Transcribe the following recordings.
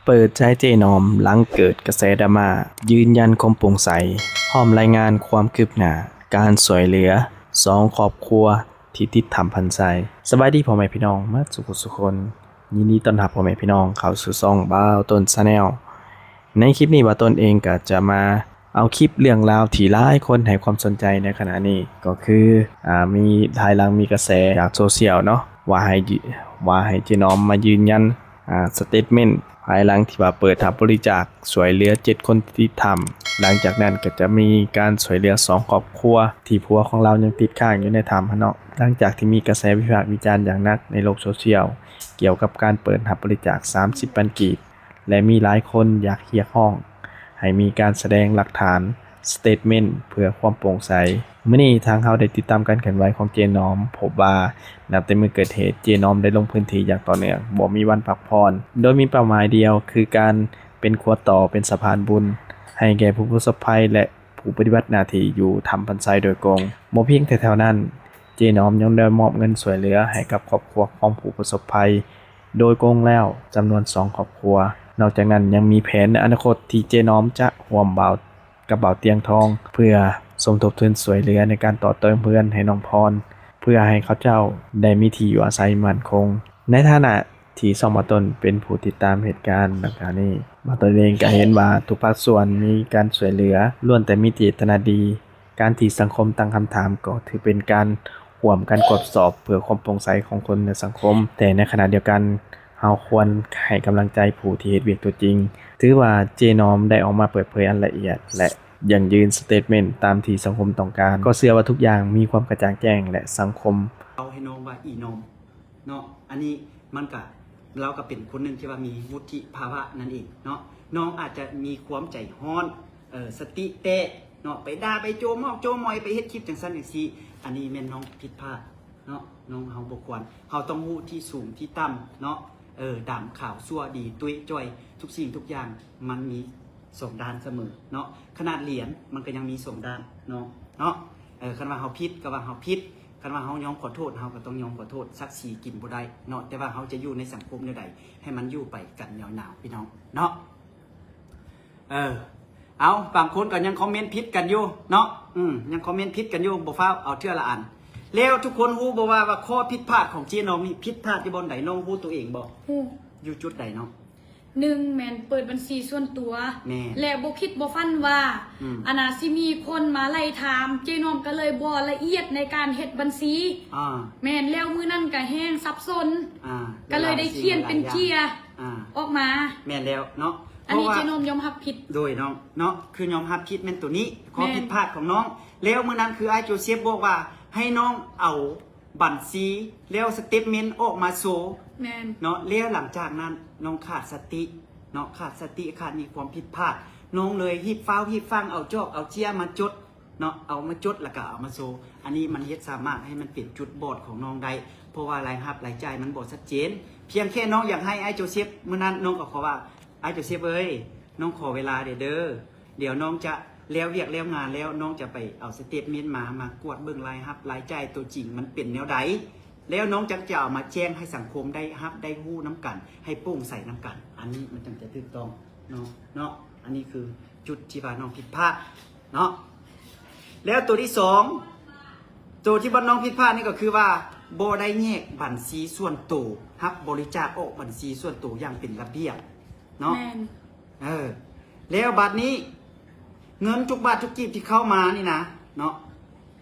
ເປີດໃຈເຈ້ນອມ ຫຼັງເກີດກະແສດຣາມາ ຢືນຢັນຄວາມໂປ່ງໃສ ພ້ອມລາຍງານຄວາມຄືບໜ້າການຊ່ວຍເຫຼືອສອງຄອບຄົວທີ່ຕິດຖ້ຳພັນໄຊ. ສະບາຍດີພໍ່ແມ່ພີ່ນ້ອງໝົດສູ່ຜູ້ສູ່ຄົນ, ຍິນດີຕ້ອນຮັບພໍ່ແມ່ພີ່ນ້ອງເຂົ້າສູ່ຊ່ອງບ່າວຕົ້ນ Channel. ໃນຄລິບນີ້ບ່າວຕົ້ນເອງກໍຈະມາ ເອົາຄລິບເລື່ອງລາວທີ່ຫຼາຍຄົນໃຫ້ຄວາມສົນໃຈໃນຂະນະນີ້ ກໍຄື ອາ ມີ ພາຍຫຼັງມີກະແສຈາກໂຊຊຽວເນາະ ວ່າໃຫ້ ວ່າໃຫ້ເຈ້ນອມມາຢືນຢັນ ອາ ສະເຕດເມັນ ພາຍຫຼັງທີ່ວ່າເປີດຮັບບໍລິຈາກຊ່ວຍເຫຼືອເຈັດຄົນທີ່ຕິດຖ້ຳ. ຫຼັງຈາກນັ້ນກໍຈະມີການຊ່ວຍເຫຼືອສອງຄອບຄົວ ທີ່ຜົວຂອງລາວຍັງຕິດຄ້າງຢູ່ໃນຖ້ຳຫັ້ນເນາະ. ຫຼັງຈາກທີ່ມີກະແສວິພາກວິຈານຢ່າງໜັກໃນໂລກໂຊຊຽວ ກ່ຽວກັບການເປີດຮັບບໍລິຈາກສາມສິບພັນກີບ ແລະ ມີຫຼາຍຄົນຢາກຮຽກຮ້ອງໃຫ້ມີການສະແດງຫຼັກຖານ ສະເຕດເມັນ ເພື່ອຄວາມໂປ່ງໃສ. ມື້ນີ້ທາງເຮົາໄດ້ຕິດຕາມການເຄື່ອນໄຫວຂອງເຈ້ນອມ, ພົບວ່ານັບແຕ່ມື້ເກີດເຫດ ເຈ້ນອມໄດ້ລົງພື້ນທີ່ຢ່າງຕໍ່ເນື່ອງ, ບໍ່ມີວັນພັກຜ່ອນ, ໂດຍມີເປົ້າໝາຍດຽວ ຄືການເປັນຂົວຕໍ່, ເປັນສະພານບຸນ ໃຫ້ແກ່ຜູ້ປະສົບໄພ ແລະ ຜູ້ປະຕິບັດໜ້າທີ່ຢູ່ຖ້ຳພັນໄຊໂດຍກົງ. ບໍ່ພຽງແຕ່ເທົ່ານັ້ນ, ເຈ້ນອມຍັງໄດ້ມອບເງິນຊ່ວຍເຫຼືອໃຫ້ກັບຄອບຄົວຂອງຜູ້ປະສົບໄພໂດຍກົງແລ້ວ ຈຳນວນສອງຄອບຄົວ. ນອກຈາກນັ້ນຍັງມີແຜນໃນອະນາຄົດທີ່ເຈ້ນອມຈະຮ່ວມບ່າວ ກັບບ່າວຕຽງທອງ ເພື່ອສົມທົບທຶນຊ່ວຍເຫຼືອໃນການຕໍ່ເຕີມເຮືອນໃຫ້ນ້ອງພອນ ເພື່ອໃຫ້ເຂົາເຈົ້າໄດ້ມີທີ່ຢູ່ອາໄສໝັ້ນຄົງ. ໃນຖານະທີ່ຊ່ອງບ່າວຕົ້ນເປັນຜູ້ຕິດຕາມເຫດການດັ່ງກ່າວນີ້, ບ່າວຕົ້ນເອງກໍເຫັນວ່າທຸກພາກສ່ວນມີການຊ່ວຍເຫຼືອ ລ້ວນແຕ່ມີເຈດຕະນາດີ. ການທີ່ສັງຄົມຕັ້ງຄຳຖາມກໍຖືເປັນການຮ່ວມກັນກວດສອບເພື່ອຄວາມໂປ່ງໃສຂອງຄົນໃນສັງຄົມ, ແຕ່ໃນຂະນະດຽວກັນ ເຮົາຄວນໃຫ້ກຳລັງໃຈຜູ້ທີ່ເຮັດວຽກຕົວຈິງ. ຖືວ່າເຈນອມໄດ້ອອກມາເປີດເຜີຍອັນລະອຽດ ແລະ ຢັ້ງຢືນສະເຕດເມັນຕາມທີ່ສັງຄົມຕ້ອງການ. ກໍເຊື່ອວ່າທຸກຢ່າງມີຄວາມກະຈ່າງແຈ້ງ ແລະ ສັງຄົມ ເອົາໃຫ້ນ້ອງວ່າອີນ້ອງເນາະ. ອັນນີ້ມັນກະ ລາວກະເປັນຄົນໜຶ່ງທີ່ວ່າມີວຸດທິພາວະນັ້ນເອງເນາະ. ນ້ອງອາດຈະມີຄວາມໃຈຮ້ອນ, ເອີ ສະຕິແຕກເນາະ, ໄປດ່າໄປໂຈມອກໂຈມອຍ ໄປເຮັດຄລິບຈັ່ງຊັ້ນຈັ່ງຊີ້. ອັນນີ້ແມ່ນນ້ອງຜິດພາດ ເນາະ, ນ້ອງເຮົາບໍ່ຄວນ. ເຮົາຕ້ອງຮູ້ທີ່ສູງທີ່ຕ່ຳເນາະ. ເອີ ດຳຂາວ ຊົ່ວດີ ຕຸ້ຍ ຈ່ອຍ, ທຸກສິ່ງທຸກຢ່າງມັນມີສອງດ້ານສະເໝີເນາະ. ຂະໜາດຫຼຽນມັນກໍຍັງມີສອງດ້ານເນາະ, ເນາະ. ເອີ ຄັນວ່າເຮົາຜິດກໍວ່າເຮົາຜິດ, ຄັນວ່າເຮົາຍອມຂໍໂທດ ເຮົາກໍຕ້ອງຍອມຂໍໂທດ. ສັກສີກິນບໍ່ໄດ້ເນາະ, ແຕ່ວ່າເຮົາຈະຢູ່ໃນສັງຄົມແນວໃດໃຫ້ມັນຢູ່ໄປກັນຍາວນາວ ພີ່ນ້ອງເນາະ. ເອີ ເອົາ ບາງຄົນກໍຍັງຄອມເມັນຜິດກັນຢູ່ເນາະ. ອືມ ຍັງຄອມເມັນຜິດກັນຢູ່, ບໍ່ຟ້າວ ເອົາເທື່ອລະອັນ. ແລ້ວທຸກຄົນຮູ້ບໍ່ວ່າ ວ່າຂໍ້ຜິດພາດຂອງເຈນ້ອງນີ້ຜິດພາດຢູ່ບ່ອນໃດ? ນ້ອງຮູ້ຕົວເອງບໍ່? ຮູ້. ຢູ່ຈຸດໃດນ້ອງ? ໜຶ່ງ ແມ່ນເປີດບັນຊີສ່ວນຕົວ. ແມ່ນ. ແລະ ບໍ່ຄິດບໍ່ຝັນວ່າ ອືມ ອັນນ່າ ຊິມີຄົນມາໄລ່ຖາມ, ເຈນ້ອງກໍເລີຍບໍ່ລະອຽດໃນການເຮັດບັນຊີ. ອ່າ ແມ່ນ. ແລ້ວມື້ນັ້ນກໍແຮງສັບສົນ, ອ່າ ກໍເລີຍໄດ້ຂຽນເປັນເຈ້ຍ ອ່າ ອອກມາ. ແມ່ນແລ້ວເນາະ. ອັນນີ້ ເພາະວ່າ ເຈນ້ອງຍອມຮັບຜິດ. ໂດຍນ້ອງເນາະ, ຄືຍອມຮັບຜິດແມ່ນໂຕນີ້ ຂໍ້ ແມ່ນ ຜິດພາດຂອງນ້ອງ. ແລ້ວມື້ນັ້ນຄືອ້າຍໂຈເຊຟບອກວ່າໃຫ້ນ້ອງເອົາບັນຊີ ແລ້ວສະເຕດເມັນອອກມາໂຊ. ແມ່ນ. ເນາະ, ແລ້ວຫຼັງຈາກນັ້ນນ້ອງຂາດສະຕິເນາະ, ຂາດສະຕິ, ຂາດມີຄວາມຜິດພາດ, ນ້ອງເລີຍຮີບຟ້າວຮີບຟັ່ງເອົາຈອກເອົາເຈ້ຍມາຈົດ ເນາະ, ເອົາມາຈົດແລ້ວກໍເອົາມາໂຊ. ອັນນີ້ມັນເຮັດສາມາດໃຫ້ມັນເປັນຈຸດບອດຂອງນ້ອງໄດ້, ເພາະວ່າລາຍຮັບລາຍຈ່າຍມັນບໍ່ຊັດເຈນ. ພຽງແຄ່ນ້ອງຢາກໃຫ້ອ້າຍໂຈເຊຟ ມື້ນັ້ນນ້ອງກໍຂໍວ່າ ອ້າຍໂຈເຊຟເອີຍ, ນ້ອງຂໍເວລາແດ່ເດີ, ດຽວນ້ອງຈະແລ້ວວຽກແລ້ວງານແລ້ວ, ນ້ອງຈະໄປເອົາສະເຕດເມັນມາ, ມາກວດເບິ່ງລາຍຮັບລາຍຈ່າຍຕົວຈິງມັນເປັນແນວໃດ, ແລ້ວນ້ອງຈັ່ງຈະເອົາມາແຈ້ງໃຫ້ສັງຄົມໄດ້ຮັບໄດ້ຮູ້ນຳກັນ, ໃຫ້ໂປ່ງໃສນຳກັນ. ອັນນີ້ມັນຈັ່ງຈະຖືກຕ້ອງເນາະ, ເນາະ. ອັນນີ້ຄືຈຸດທີ່ວ່ານ້ອງຜິດພາດ ເນາະ. ແລ້ວໂຕທີສອງ ໂຕທີ່ບ່ອນນ້ອງຜິດພາດນີ້ກໍຄືວ່າ ບໍ່ໄດ້ແຍກບັນຊີສ່ວນໂຕ ຮັບບໍລິຈາກອອກບັນຊີສ່ວນໂຕຢ່າງເປັນລະບຽບເນາະ. ແມ່ນ. ເອີ ແລ້ວບັດນີ້ ເງິນທຸກບາດທຸກກີບທີ່ເຂົ້າມານີ້ນະ ເນາະ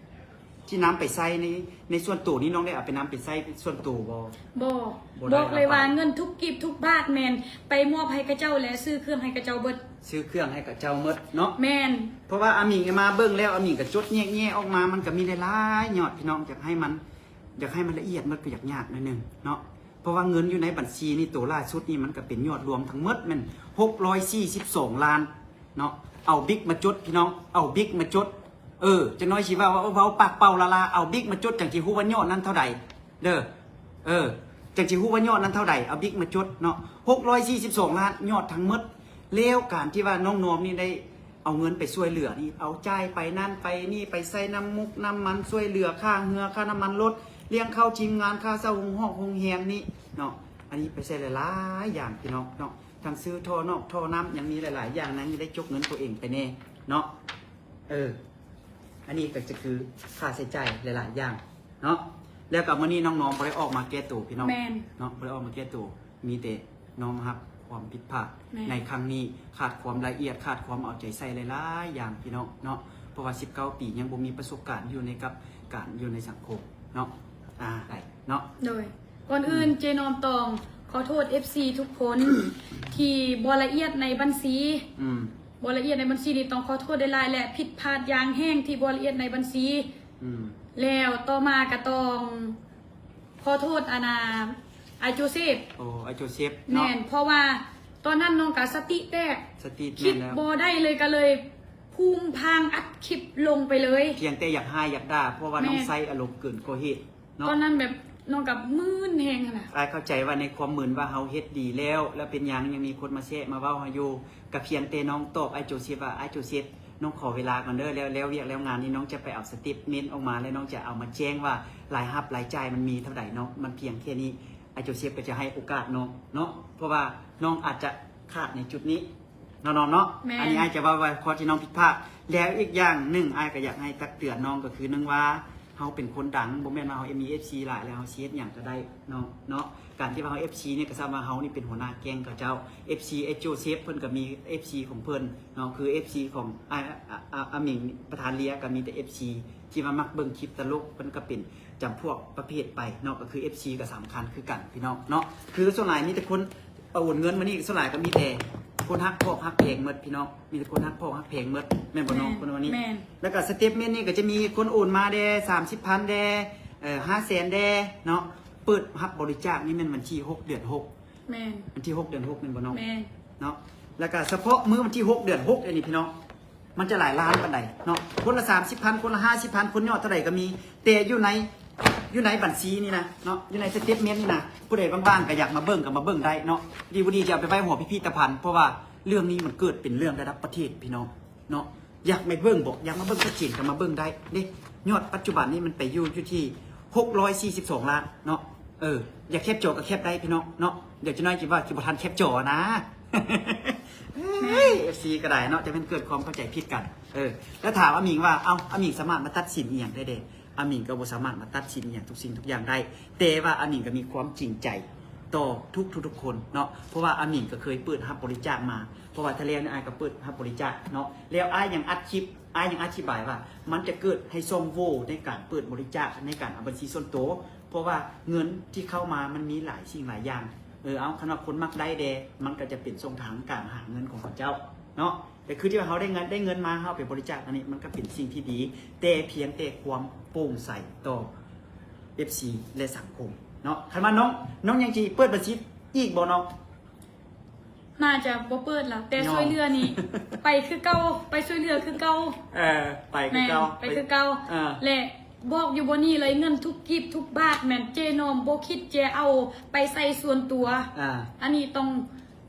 ທີ່ນຳໄປໃຊ້ໃນ ໃນສ່ວນໂຕນີ້ ນ້ອງໄດ້ເອົາໄປນຳໄປໃຊ້ສ່ວນໂຕບໍ່? ບໍ່. ບໍ່ໄດ້. ບອກເລີຍວ່າເງິນທຸກກີບທຸກບາດແມ່ນໄປມອບໃຫ້ເຂົາເຈົ້າ ແລະ ຊື້ເຄື່ອງໃຫ້ເຂົາເຈົ້າເບິດ. ຊື້ເຄື່ອງໃຫ້ເຂົາເຈົ້າໝົດເນາະ. ແມ່ນ. ເພາະວ່າອາມິງມາເບິ່ງແລ້ວ ອາມິງກໍຈົດແຍກແຍະອອກມາ ມັນກໍມີຫຼາຍໆຍອດ ພີ່ນ້ອງ. ຢາກໃຫ້ມັນ ຢາກໃຫ້ມັນລະອຽດໝົດກໍຢາກຍາກໜ້ອຍໜຶ່ງເນາະ. ເພາະວ່າເງິນຢູ່ໃນບັນຊີນີ້ ໂຕລ່າສຸດນີ້ ມັນກໍເປັນຍອດລວມທັງໝົດແມ່ນຫົກຮ້ອຍສີ່ສິບສອງລ້ານ ເນາະ. ເອົາບິກມາຈົດ ພີ່ນ້ອງ, ເອົາບິກມາຈົດ. ເອີ ຈັກໜ້ອຍຊິເວົ້າວ່າ ເວົ້າປາກເປົ່າລ້າໆ, ເອົາບິກມາຈົດ ຈັ່ງຊິຮູ້ວ່າຍອດນັ້ນເທົ່າໃດເດີ. ເອີ ຈັ່ງຊິຮູ້ວ່າຍອດນັ້ນເທົ່າໃດ, ເອົາບິກມາຈົດເນາະ. ຫົກຮ້ອຍສີ່ສິບສອງລ້ານ ຍອດທັງໝົດ. ແລ້ວການທີ່ວ່ານ້ອງນອມນີ້ໄດ້ເອົາເງິນໄປຊ່ວຍເຫຼືອນີ້, ເອົາຈ່າຍໄປນັ້ນໄປນີ້, ໄປໃສ່ນ້ຳມຸກນ້ຳມັນ, ຊ່ວຍເຫຼືອຄ່າເຮືອ, ຄ່ານ້ຳມັນລົດ, ລ້ຽງເຂົ້າທີມງານ, ຄ່າເຊົ່າໂຮງຮອກໂຮງແຮມນີ້ເນາະ. ອັນນີ້ໄປໃສ່ຫຼາຍໆຢ່າງ ພີ່ນ້ອງເນາະ. ທັງຊື້ທໍ່ນອກທໍ່ນ້ຳ ຍັງມີຫຼາຍໆຢ່າງນະ ຍັງໄດ້ຈົກເງິນຕົວເອງໄປແດ່ເນາະ. ເອີ ອັນນີ້ກໍຈະຄືຄ່າໃຊ້ຈ່າຍຫຼາຍໆຢ່າງເນາະ. ແລ້ວກໍມື້ນີ້ນ້ອງໆບໍ່ໄດ້ອອກມາແກ້ໂຕພີ່ນ້ອງ ແມ່ນ ເນາະ ບໍ່ໄດ້ອອກມາແກ້ໂຕ ມີແຕ່ນ້ອມຮັບຄວາມຜິດພາດ ແມ່ນ ໃນຄັ້ງນີ້ ຂາດຄວາມລະອຽດ ຂາດຄວາມເອົາໃຈໃສ່ຫຼາຍໆຢ່າງພີ່ນ້ອງເນາະ. ເພາະວ່າສິບເກົ້າປີຍັງບໍ່ມີປະສົບການຢູ່ໃນ ກັບການຢູ່ໃນສັງຄົມເນາະ. ອ່າ ໄດ້ເນາະ. ໂດຍ ກ່ອນອື່ນ ອືມ ເຈນ້ອມຕ້ອງຂໍໂທດເອັຟຊີທຸກຄົນ ທີ່ບໍ່ລະອຽດໃນບັນຊີ ອືມ ບໍ່ລະອຽດໃນບັນຊີນີ້ ຕ້ອງຂໍໂທດຫຼາຍໆ ແລະ ຜິດພາດຢ່າງແຮງທີ່ບໍ່ລະອຽດໃນບັນຊີ ອືມ ແລ້ວຕໍ່ມາກໍຕ້ອງຂໍໂທດ ອັນນ່າ ອ້າຍໂຈເຊບ ໂອ້ ອ້າຍໂຈເຊບເນາະ ແມ່ນ ເພາະວ່າຕອນນັ້ນນ້ອງກໍສະຕິແຕກ ສະຕິ ຄິດ ແມ່ນແລ້ວ ບໍ່ໄດ້ເລີຍ ກໍເລີຍພູມພາງອັດຄລິບລົງໄປເລີຍ ພຽງແຕ່ຢາກຮ້າຍຢາກດ່າ ເພາະວ່າ ແມ່ນ ນ້ອງໃຊ້ອາລົມເກີນກວ່າເຫດ ເນາະ ຕອນນັ້ນແບບນ້ອງກໍມຶນແຮງຫັ້ນນະ. ອ້າຍເຂົ້າໃຈວ່າໃນຄວາມມຶນວ່າເຮົາເຮັດດີແລ້ວ ແລ້ວເປັນຫຍັງຍັງມີຄົນມາແຊະມາເວົ້າເຮົາຢູ່. ກໍພຽງແຕ່ນ້ອງຕອບອ້າຍໂຈເຊບວ່າ ອ້າຍໂຈເຊບ ນ້ອງຂໍເວລາກ່ອນເດີ ແລ້ວ ແລ້ວວຽກແລ້ວງານນີ້ ນ້ອງຈະໄປເອົາສະເຕັດເມັ້ນອອກມາ ແລ້ວນ້ອງຈະເອົາມາແຈ້ງວ່າລາຍຮັບລາຍຈ່າຍມັນມີເທົ່າໃດເນາະ. ມັນພຽງແຄ່ນີ້ ອ້າຍໂຈເຊບກໍຈະໃຫ້ໂອກາດນ້ອງເນາະ ເພາະວ່ານ້ອງອາດຈະຂາດໃນຈຸດນີ້ ເນາະ ນ້ອງເນາະ. ແມ່ນ ອັນນີ້ອ້າຍຈະເວົ້າວ່າຂໍ້ທີ່ນ້ອງຜິດພາດ. ແລ້ວອີກຢ່າງໜຶ່ງ ອ້າຍກໍຢາກໃຫ້ຕັກເຕືອນນ້ອງ ກໍຄືໜຶ່ງວ່າ ເຮົາເປັນຄົນດັງ ບໍ່ແມ່ນວ່າເຮົາມີເອັຟຊີຫຼາຍແລ້ວເຮົາຊິເຮັດຫຍັງກໍໄດ້ ເນາະ ເນາະ. ການທີ່ວ່າເຮົາເອັຟຊີນີ້ ກໍຊ້ຳວ່າເຮົານີ້ເປັນຫົວໜ້າແກ້ງເຂົາເຈົ້າ. ເອັຟຊີ ເອັຟຊີ ໂຈເຊບ ເພິ່ນກໍມີເອັຟຊີຂອງເພິ່ນເນາະ ຄືເອັຟຊີຂອງ ອາ ອາ ອາ ອາມິງ ປະທານເລຍ ກໍມີແຕ່ເອັຟຊີທີ່ວ່າມັກເບິ່ງຄລິບຕະຫຼົກ ເພິ່ນກໍເປັນຈຳພວກປະເພດໄປເນາະ ກໍຄືເອັຟຊີກໍສຳຄັນຄືກັນພີ່ນ້ອງເນາະ. ຄືສ່ວນຫຼາຍມີແຕ່ຄົນ ໂອນເງິນມານີ້ ສ່ວນຫຼາຍກໍມີແຕ່ຄົນຮັກພອກຮັກແພງໝົດພີ່ນ້ອງ ມີແຕ່ຄົນຮັກພອກຮັກແພງໝົດ ແມ່ນບໍ່ນ້ອງ? ແມ່ນ ຄົນວ່ານີ້ ແມ່ນ ແລ້ວກໍສະເຕັດເມັ້ນນີ້ກໍຈະມີຄົນໂອນມາແດ່ ສາມສິບພັນແດ່ ເອີ ຫ້າແສນແດ່ເນາະ. ເປີດຮັບບໍລິຈາກນີ້ແມ່ນວັນທີຫົກ ເດືອນຫົກ ແມ່ນ ວັນທີຫົກ ເດືອນຫົກ ແມ່ນບໍ່ນ້ອງ? ແມ່ນ ເນາະ. ແລ້ວກໍສະເພາະມື້ວັນທີຫົກ ເດືອນຫົກ ອັນນີ້ພີ່ນ້ອງ ມັນຈະຫຼາຍລ້ານປານໃດເນາະ ຄົນລະສາມສິບພັນ ຄົນລະຫ້າສິບພັນ ຄົນຍອດເທົ່າໃດກໍມີ ແຕ່ຢູ່ໃນ ຢູ່ໃນບັນຊີນີ້ນະເນາະ ຢູ່ໃນສະເຕັດເມັ້ນນີ້ນະ ຜູ້ໃດວ່າງໆກໍຢາກມາເບິ່ງກໍມາເບິ່ງໄດ້ເນາະ. ດີບໍ່ດີຈະເອົາໄປໄວ້ຫໍພິພິທະພັນ ເພາະວ່າເລື່ອງນີ້ມັນເກີດເປັນເລື່ອງລະດັບປະເທດພີ່ນ້ອງເນາະ. ຢາກໄປເບິ່ງບໍ ຢາກມາເບິ່ງຊັດເຈນກໍມາເບິ່ງໄດ້ເດ້. ຍອດປັດຈຸບັນນີ້ມັນໄປຢູ່ ຢູ່ທີ່ຫົກຮ້ອຍສີ່ສິບສອງລ້ານເນາະ. ເອີ ຢາກແຄບຈໍກໍແຄບໄດ້ພີ່ນ້ອງເນາະ. ດຽວຈັກໜ້ອຍຊິວ່າຊິບໍ່ທັນແຄບຈໍນະ. ເອີຍ ເອັຟຊີກໍໄດ້ເນາະ ຈະແມ່ນເກີດຄວາມເຂົ້າໃຈຜິດກັນ. ເອີ ແລ້ວຖາມອາມິງວ່າ ເອົ້າ ອາມິງສາມາດມາຕັດສິນອີ່ຫຍັງໄດ້ເດ? ອາມິງກໍບໍ່ສາມາດມາຕັດສິນອີ່ຫຍັງທຸກສິ່ງທຸກຢ່າງໄດ້ ແຕ່ວ່າອາມິງກໍມີຄວາມຈິງໃຈຕໍ່ທຸກໆຄົນເນາະ ເພາະວ່າອາມິງກໍເຄີຍເປີດຮັບບໍລິຈາກມາ ເພາະວ່າຖ້າແລ້ວນີ້ອ້າຍກໍເປີດຮັບບໍລິຈາກເນາະ. ແລ້ວອ້າຍຍັງອັດຄລິບ ອ້າຍຍັງອະທິບາຍວ່າ ມັນຈະເກີດໃຫ້ຊ່ອງໂຫວ່ໃນການເປີດບໍລິຈາກ ໃນການເອົາບັນຊີສ່ວນໂຕ ເພາະວ່າເງິນທີ່ເຂົ້າມາມັນມີຫຼາຍສິ່ງຫຼາຍຢ່າງ. ເອີ ເອົາ ຄັນວ່າຄົນມັກໄດ້ແດ່ ມັນກໍຈະເປັນຊ່ອງທາງການຫາເງິນຂອງເຂົາເຈົ້າເນາະ. ແຕ່ຄືທີ່ວ່າເຮົາໄດ້ເງິນ ໄດ້ເງິນມາ ເຮົາໄປບໍລິຈາກອັນນີ້ ມັນກໍເປັນສິ່ງທີ່ດີ ແຕ່ພຽງແຕ່ຄວາມໂປ່ງໃສຕໍ່ເອັຟຊີ ແລະ ສັງຄົມເນາະ. ຄັນວ່ານ້ອງ ນ້ອງຍັງຊິເປີດບັນຊີອີກບໍ່ນ້ອງ? ໜ້າຈະບໍ່ເປີດລະ ແຕ່ ຍ້ອນ ຊ່ວຍເຫຼືອນີ້ ໄປຄືເກົ່າ ໄປຊ່ວຍເຫຼືອຄືເກົ່າ. ເອີ ໄປຄືເກົ່າ ແມ່ນ ໄປຄືເກົ່າ. ເອີ ແລະ ບອກຢູ່ບ່ອນນີ້ເລີຍ ເງິນທຸກກີບທຸກບາດແມ່ນເຈນ້ອມບໍ່ຄິດຈະເອົາໄປໃຊ້ສ່ວນຕົວ. ອ່າ ອັນນີ້ຕ້ອງ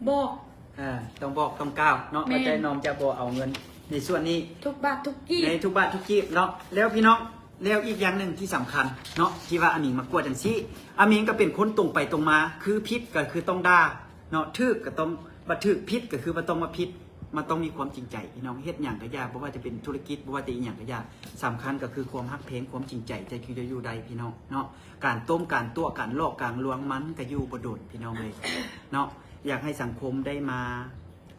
ບອກ ເອີ ຕ້ອງບອກຕ້ອງກ່າວເນາະ ແມ່ນ ວ່າເຈນ້ອມຈະບໍ່ເອົາເງິນໃນສ່ວນນີ້ ທຸກບາດທຸກກີບ ໃນທຸກບາດທຸກກີບເນາະ. ແລ້ວພີ່ນ້ອງ ແລ້ວອີກຢ່າງໜຶ່ງທີ່ສຳຄັນເນາະ ທີ່ວ່າອາມິງມາກວດຈັ່ງຊີ້ ອາມິງກໍເປັນຄົນຕົງໄປຕົງມາ ຄືຜິດກໍຄືຕ້ອງດ່າເນາະ ຖືກກໍຕ້ອງວ່າຖືກ ຜິດກໍຄືວ່າຕ້ອງວ່າຜິດ. ມັນຕ້ອງມີຄວາມຈິງໃຈພີ່ນ້ອງ ເຮັດຫຍັງກໍຢ່າ ບໍ່ວ່າຈະເປັນທຸລະກິດ ບໍ່ວ່າຈະອີ່ຫຍັງກໍຢ່າ ສຳຄັນກໍຄືຄວາມຮັກແພງ ຄວາມຈິງໃຈ ຈັ່ງຄືຈະຢູ່ໄດ້ພີ່ນ້ອງເນາະ. ການຕົ້ມ ການຕົວະ ການຫຼອກ ການລວງ ມັນກໍຢູ່ບໍ່ດົນພີ່ນ້ອງເອີຍເນາະ. ຢາກໃຫ້ສັງຄົມໄດ້ມາ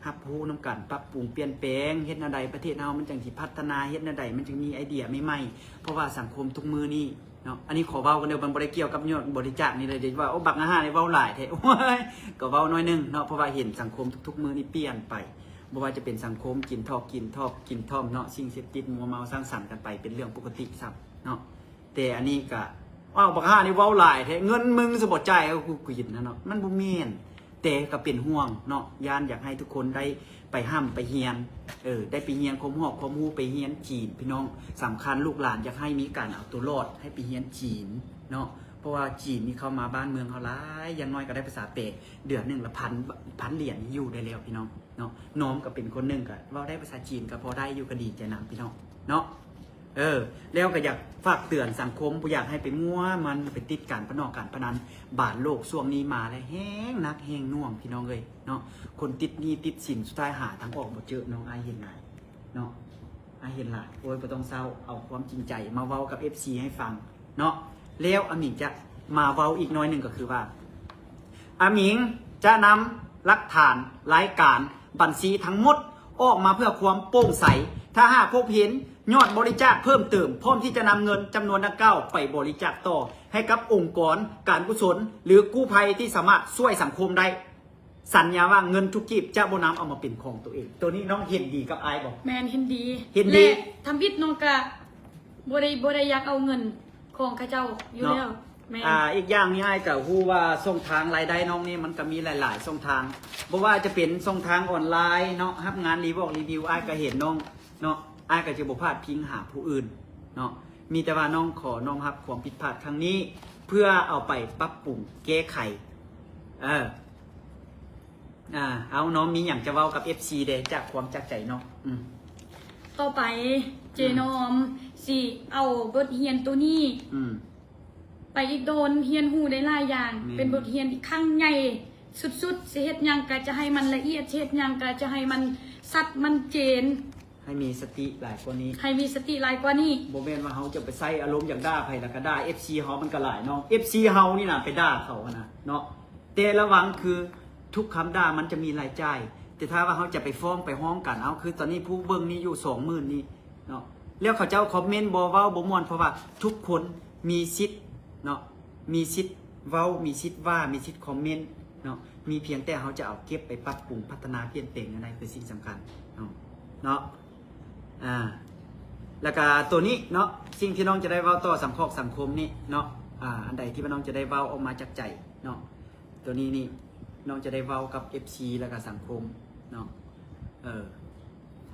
ຮັບຮູ້ນຳກັນ ປັບປຸງປ່ຽນແປງ ເຮັດແນວໃດປະເທດເຮົາມັນຈັ່ງຊິພັດທະນາ ເຮັດແນວໃດມັນຈຶ່ງມີໄອເດຍໃໝ່ໆ ເພາະວ່າສັງຄົມທຸກມື້ນີ້ເນາະ ອັນນີ້ຂໍເວົ້າກັນເດີ ມັນບໍ່ໄດ້ກ່ຽວກັບຍອດບໍລິຈາກນີ້ເລີຍ ເດ້ວ່າ ໂອ້ ບັກອາຫານນີ້ເວົ້າຫຼາຍແທ້ ໂອ້ຍ ກໍເວົ້າໜ້ອຍໜຶ່ງເນາະ ເພາະວ່າເຫັນສັງຄົມທຸກໆມື້ນີ້ປ່ຽນໄປ ບໍ່ວ່າຈະເປັນສັງຄົມກິນທອກ ກິນທອກ ກິນທອມເນາະ ສິ່ງເສບຕິດ ມົວເມົາສັງສັນກັນໄປ ເປັນເລື່ອງປົກກະຕິຊ້ຳເນາະ. ແຕ່ອັນນີ້ກະ ອ້າວ ບັກຫ່ານີ້ເວົ້າຫຼາຍແທ້ ເງິນມຶງຊິບໍ່ຈ່າຍໃຫ້ກູກິນຫັ້ນເນາະ ມັນບໍ່ແມ່ນ. ແຕ່ກໍເປັນຫ່ວງເນາະ ຢ້ານຢາກໃຫ້ທຸກຄົນໄດ້ໄປຮ່ຳໄປຮຽນ ເອີ ໄດ້ໄປຮຽນຄວາມຮອບຄວາມຮູ້ ໄປຮຽນຈີນພີ່ນ້ອງ ສຳຄັນລູກຫຼານຢາກໃຫ້ມີການເອົາຕົວລອດ ໃຫ້ໄປຮຽນຈີນເນາະ ເພາະວ່າຈີນນີ້ເຂົ້າມາບ້ານເມືອງເຮົາຫຼາຍ ຢ່າງໜ້ອຍກໍໄດ້ພາສາແປ ເດືອນໜຶ່ງລະພັນ ພັນຫຼຽນນີ້ຢູ່ໄດ້ແລ້ວພີ່ນ້ອງເນາະ. ນ້ອມກໍເປັນຄົນໜຶ່ງກໍເວົ້າໄດ້ພາສາຈີນ ກໍພໍໄດ້ຢູ່ ກໍດີໃຈນຳພີ່ນ້ອງເນາະ. ເອີ ແລ້ວກໍຢາກຝາກເຕືອນສັງຄົມ ບໍ່ຢາກໃຫ້ໄປມົວມັນໄປຕິດການພະນອກການພະນັນ. ບາດໂລກຊ່ວງນີ້ມາແລ້ວ ແຮງໜັກແຮງໜ່ວງ ພີ່ນ້ອງເອີຍເນາະ. ຄົນຕິດໜີ້ຕິດສິນ ສຸດທ້າຍຫາທາງອອກບໍ່ເຈີເນາະ. ອ້າຍເຫັນຫຼາຍເນາະ ອ້າຍເຫັນຫຼາຍ. ໂອ້ຍ ບໍ່ຕ້ອງເສົ້າ ເອົາຄວາມຈິງໃຈມາເວົ້າກັບເອັຟຊີໃຫ້ຟັງເນາະ. ແລ້ວອາມິງຈະມາເວົ້າອີກໜ້ອຍໜຶ່ງ ກໍຄືວ່າ ອາມິງຈະນຳຫຼັກຖານລາຍການ ບັນຊີທັງໝົດອອກມາເພື່ອຄວາມໂປ່ງໃສ. ຖ້າຫາກພົບເຫັນຍອດບໍລິຈາກເພີ່ມເຕີມ ພ້ອມທີ່ຈະນຳເງິນຈຳນວນດັ່ງກ່າວໄປບໍລິຈາກຕໍ່ໃຫ້ກັບອົງກອນການກຸສົນ ຫຼື ກູ້ໄພທີ່ສາມາດຊ່ວຍສັງຄົມໄດ້. ສັນຍາວ່າເງິນທຸກກີບຈະບໍ່ນຳເອົາມາເປັນຂອງຕົວເອງ. ໂຕນີ້ນ້ອງເຫັນດີກັບອ້າຍບໍ່? ແມ່ນ ເຫັນດີ ເຫັນດີ. ແລະ ທຳອິດນ້ອງກະບໍ່ໄດ້ ບໍ່ໄດ້ຢາກເອົາເງິນຂອງເຂົາເຈົ້າຢູ່ແລ້ວ. ເນາະ ແມ່ນ. ອ່າ ອີກຢ່າງນີ້ ອ້າຍກໍຮູ້ວ່າຊ່ອງທາງລາຍໄດ້ນ້ອງນີ້ ມັນກໍມີຫຼາຍໆຊ່ອງທາງ ບໍ່ວ່າຈະເປັນຊ່ອງທາງອອນລາຍເນາະ ຮັບງານຣີວອກຣີວິວ ອ້າຍກໍເຫັນນ້ອງເນາະ. ອ້າຍກໍຈະບໍ່ພາດພິງຫາຜູ້ອື່ນເນາະ ມີແຕ່ວ່ານ້ອງຂໍນ້ອມຮັບຄວາມຜິດພາດຄັ້ງນີ້ ເພື່ອເອົາໄປປັບປຸງແກ້ໄຂ. ເອີ ອ່າ ເອົາ ນ້ອງມີຫຍັງຈະເວົ້າກັບເອັຟຊີແດ່ ຈາກຄວາມຈາກໃຈເນາະ? ອືມ ຕໍ່ໄປເຈນ້ອມຊິເອົາບົດຮຽນໂຕນີ້ ອືມ ໄປອີກດົນ ຮຽນຮູ້ໄດ້ຫຼາຍຢ່າງ. ແມ່ນ. ເປັນບົດຮຽນທີ່ຄັ້ງໃຫຍ່ສຸດໆ ຊິເຮັດຫຍັງກະຈະໃຫ້ມັນລະອຽດ ຊິເຮັດຫຍັງກະຈະໃຫ້ມັນຊັດ ມັນເຈນ. ໃຫ້ມີສະຕິຫຼາຍກວ່ານີ້ ໃຫ້ມີສະຕິຫຼາຍກວ່ານີ້. ບໍ່ແມ່ນວ່າເຮົາຈະໄປໃຊ້ອາລົມຢາກດ່າໃຜລະກະດ່າ ເອັຟຊີເຮົາມັນກະຫຼາຍເນາະ. ເອັຟຊີເຮົານີ້ນະໄປດ່າເຂົາຫັ້ນນະເນາະ ແຕ່ລະວັງຄືທຸກຄຳດ່າມັນຈະມີລາຍຈ່າຍ. ແຕ່ຖ້າວ່າເຮົາຈະໄປຟ້ອງໄປຮ້ອງກັນ ເອົາ ຄືຕອນນີ້ຜູ້ເບິ່ງນີ້ຢູ່ສອງໝື່ນນີ້ເນາະ ແລ້ວເຂົາເຈົ້າຄອມເມັນບໍ່ເວົ້າບໍ່ມ່ວນ ເພາະວ່າທຸກຄົນມີສິດເນາະ ມີສິດເວົ້າ ມີສິດວ່າ ມີສິດຄອມເມັນເນາະ. ມີພຽງແຕ່ເຮົາຈະເອົາເກັບໄປປັບປຸງ ພັດທະນາ ປ່ຽນແປງແນວໃດ ຄືສິ່ງສຳຄັນເນາະ ເນາະ. ອ່າ ແລ້ວກະໂຕນີ້ເນາະ ສິ່ງທີ່ນ້ອງຈະໄດ້ເວົ້າຕໍ່ສັງຄອກສັງຄົມນີ້ເນາະ ອ່າ ອັນໃດທີ່ວ່ານ້ອງຈະໄດ້ເວົ້າອອກມາຈາກໃຈເນາະ ໂຕນີ້ນີ້ ນ້ອງຈະໄດ້ເວົ້າກັບເອັຟຊີ ແລ້ວກະສັງຄົມເນາະ. ເອີ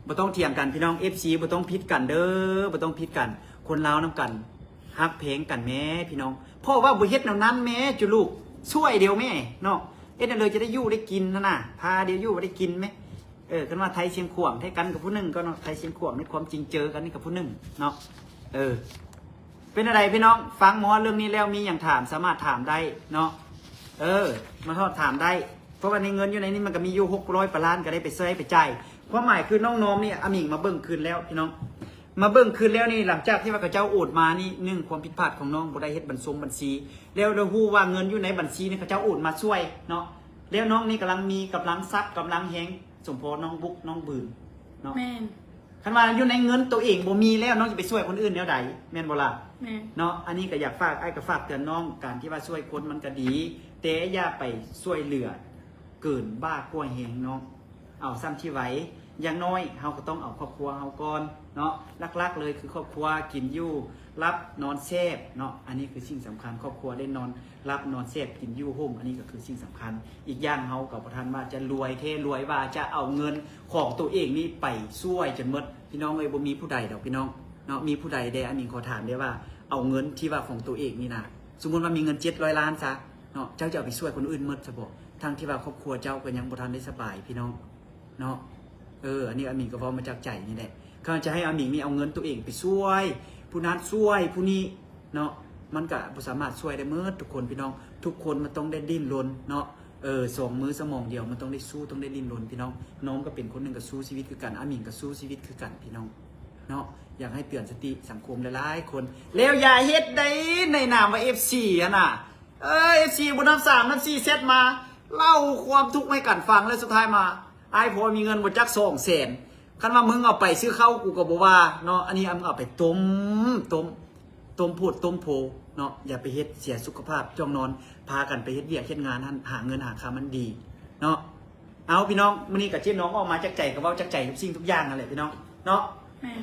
ບໍ່ຕ້ອງຖຽງກັນພີ່ນ້ອງ ເອັຟຊີ ບໍ່ຕ້ອງຜິດກັນເດີ ບໍ່ຕ້ອງຜິດກັນ. ຄົນລາວນຳກັນ ຮັກແພງກັນແມ້ພີ່ນ້ອງ ເພາະວ່າບໍ່ເຮັດແນວນັ້ນແມ້ຈຸລູກ ຊ່ວຍດຽວແມ້ເນາະ. ເຮັດແນວໃດຈະໄດ້ຢູ່ໄດ້ກິນຫັ້ນນະ ພາດຽວຢູ່ໄດ້ກິນແມ້. ເອີ ຄັນວ່າໄທຊຽງຂວາງ ໄທກັນກັບຜູ້ໜຶ່ງກໍເນາະ ໄທຊຽງຂວາງໃນຄວາມຈິງເຈີກັນນີ້ກັບຜູ້ໜຶ່ງເນາະ. ເອີ ເປັນຈັ່ງໃດພີ່ນ້ອງ ຟັງມາຮອດເລື່ອງນີ້ແລ້ວ ມີຫຍັງຖາມ ສາມາດຖາມໄດ້ເນາະ. ເອີ ມາຮອດຖາມໄດ້ ເພາະວ່າໃນເງິນຢູ່ໃນນີ້ມັນກໍມີຢູ່ຫົກຮ້ອຍປາຍລ້ານ ກໍໄດ້ໄປໃຊ້ໄປຈ່າຍ. ຄວາມໝາຍຄືນ້ອງນ້ອມນີ້ ອາມິງມາເບິ່ງຄືນແລ້ວພີ່ນ້ອງ ມາເບິ່ງຄືນແລ້ວນີ້ ຫຼັງຈາກທີ່ວ່າເຂົາເຈົ້າໂອນມານີ້ ໜຶ່ງ ຄວາມຜິດພາດຂອງນ້ອງ ບໍ່ໄດ້ເຮັດບັນຊົງບັນຊີ ແລ້ວ ແລ້ວຮູ້ວ່າເງິນຢູ່ໃນບັນຊີນີ້ ເຂົາເຈົ້າໂອນມາຊ່ວຍເນາະ. ແລ້ວນ້ອງນີ້ກຳລັງມີກຳລັງຊັບ ກຳລັງແຮງ ສົມພໍນ້ອງບຸກນ້ອງບືນເນາະ. ແມ່ນ. ຄັນວ່າຢູ່ໃນເງິນໂຕເອງບໍ່ມີແລ້ວ ນ້ອງຈະໄປຊ່ວຍຄົນອື່ນແນວໃດ ແມ່ນບໍ່ລະ? ແມ່ນ. ເນາະ ອັນນີ້ກໍຢາກຝາກ ອ້າຍກໍຝາກເຕືອນນ້ອງ ການທີ່ວ່າຊ່ວຍຄົນມັນກໍດີ ແຕ່ຢ່າໄປຊ່ວຍເຫຼືອເກີນບ້າກວ່າແຮງເນາະ. ເອົາສ່ຳທີ່ໄຫວ ຢ່າງໜ້ອຍເຮົາກໍຕ້ອງເອົາຄອບຄົວເຮົາກ່ອນເນາະ. ຫຼັກໆເລີຍຄືຄອບຄົວ ກິນຢູ່ ຫຼັບນອນແຊບເນາະ ອັນນີ້ຄືສິ່ງສຳຄັນ. ຄອບຄົວໄດ້ນອນຫຼັບນອນແຊບ ກິນຢູ່ຮົ່ມ ອັນນີ້ກໍຄືສິ່ງສຳຄັນ. ອີກຢ່າງເຮົາກໍບໍ່ທັນວ່າຈະລວຍແທ້ລວຍວ່າຈະເອົາເງິນຂອງໂຕເອງນີ້ໄປຊ່ວຍຈົນໝົດ ພີ່ນ້ອງເອີຍ. ບໍ່ມີຜູ້ໃດດອກພີ່ນ້ອງເນາະ ມີຜູ້ໃດແດ່ ອາມິງຂໍຖາມແດ່ວ່າ ເອົາເງິນທີ່ວ່າຂອງໂຕເອງນີ້ນະ ສົມມຸດວ່າມີເງິນເຈັດຮ້ອຍລ້ານຊະເນາະ ເຈົ້າຈະເອົາໄປຊ່ວຍຄົນອື່ນໝົດຊະບໍ? ທັງທີ່ວ່າຄອບຄົວເຈົ້າກໍຍັງບໍ່ທັນໄດ້ສະບາຍ ພີ່ນ້ອງເນາະ. ເອີ ອັນນີ້ອາມິງກໍເວົ້າມາຈາກໃຈນີ້ແຫຼະ. ຄັນຈະໃຫ້ອາມິງນີ້ເອົາເງິນໂຕເອງໄປຊ່ວຍຜູ້ນັ້ນຊ່ວຍຜູ້ນີ້ເນາະ ມັນກະບໍ່ສາມາດຊ່ວຍໄດ້ໝົດທຸກຄົນ ພີ່ນ້ອງ. ທຸກຄົນມັນຕ້ອງໄດ້ດີ້ນລົນເນາະ. ເອີ ສອງມືສະໝອງດຽວ ມັນຕ້ອງໄດ້ສູ້ ຕ້ອງໄດ້ດີ້ນລົນ ພີ່ນ້ອງ. ນ້ອງກໍເປັນຄົນໜຶ່ງ ກໍສູ້ຊີວິດຄືກັນ ອາມິງກໍສູ້ຊີວິດຄືກັນ ພີ່ນ້ອງເນາະ. ຢາກໃຫ້ເຕືອນສະຕິສັງຄົມຫຼາຍໆຄົນ ແລ້ວຢ່າເຮັດໃດ ໃນນາມວ່າເອັຟຊີຫັ້ນນະ. ເອີ ເອັຟຊີບໍ່ນັບສາມນັບສີ່ແຊັດມາ ເລົ່າຄວາມທຸກໃຫ້ກັນຟັງ ແລ້ວສຸດທ້າຍມາ ອ້າຍພໍມີເງິນບໍ່ຈັກສອງແສນ ຄັນວ່າມຶງເອົາໄປຊື້ເຂົ້າ ກູກໍບໍ່ວ່າເນາະ. ອັນນີ້ເອົາໄປຕົ້ມ ຕົ້ມ ຕົ້ມໂພດຕົ້ມໂພເນາະ. ຢ່າໄປເຮັດເສຍສຸຂະພາບ ຈ້ອງນອນ ພາກັນໄປເຮັດວຽກເຮັດງານຫັ້ນ ຫາເງິນຫາຄຳມັນດີເນາະ. ເອົາ ພີ່ນ້ອງ ມື້ນີ້ກໍເຈນ້ອມອອກມາຈາກໃຈ ກໍເວົ້າຈາກໃຈທຸກສິ່ງທຸກຢ່າງນັ້ນແຫຼະ ພີ່ນ້ອງເນາະ. ແມ່ນ.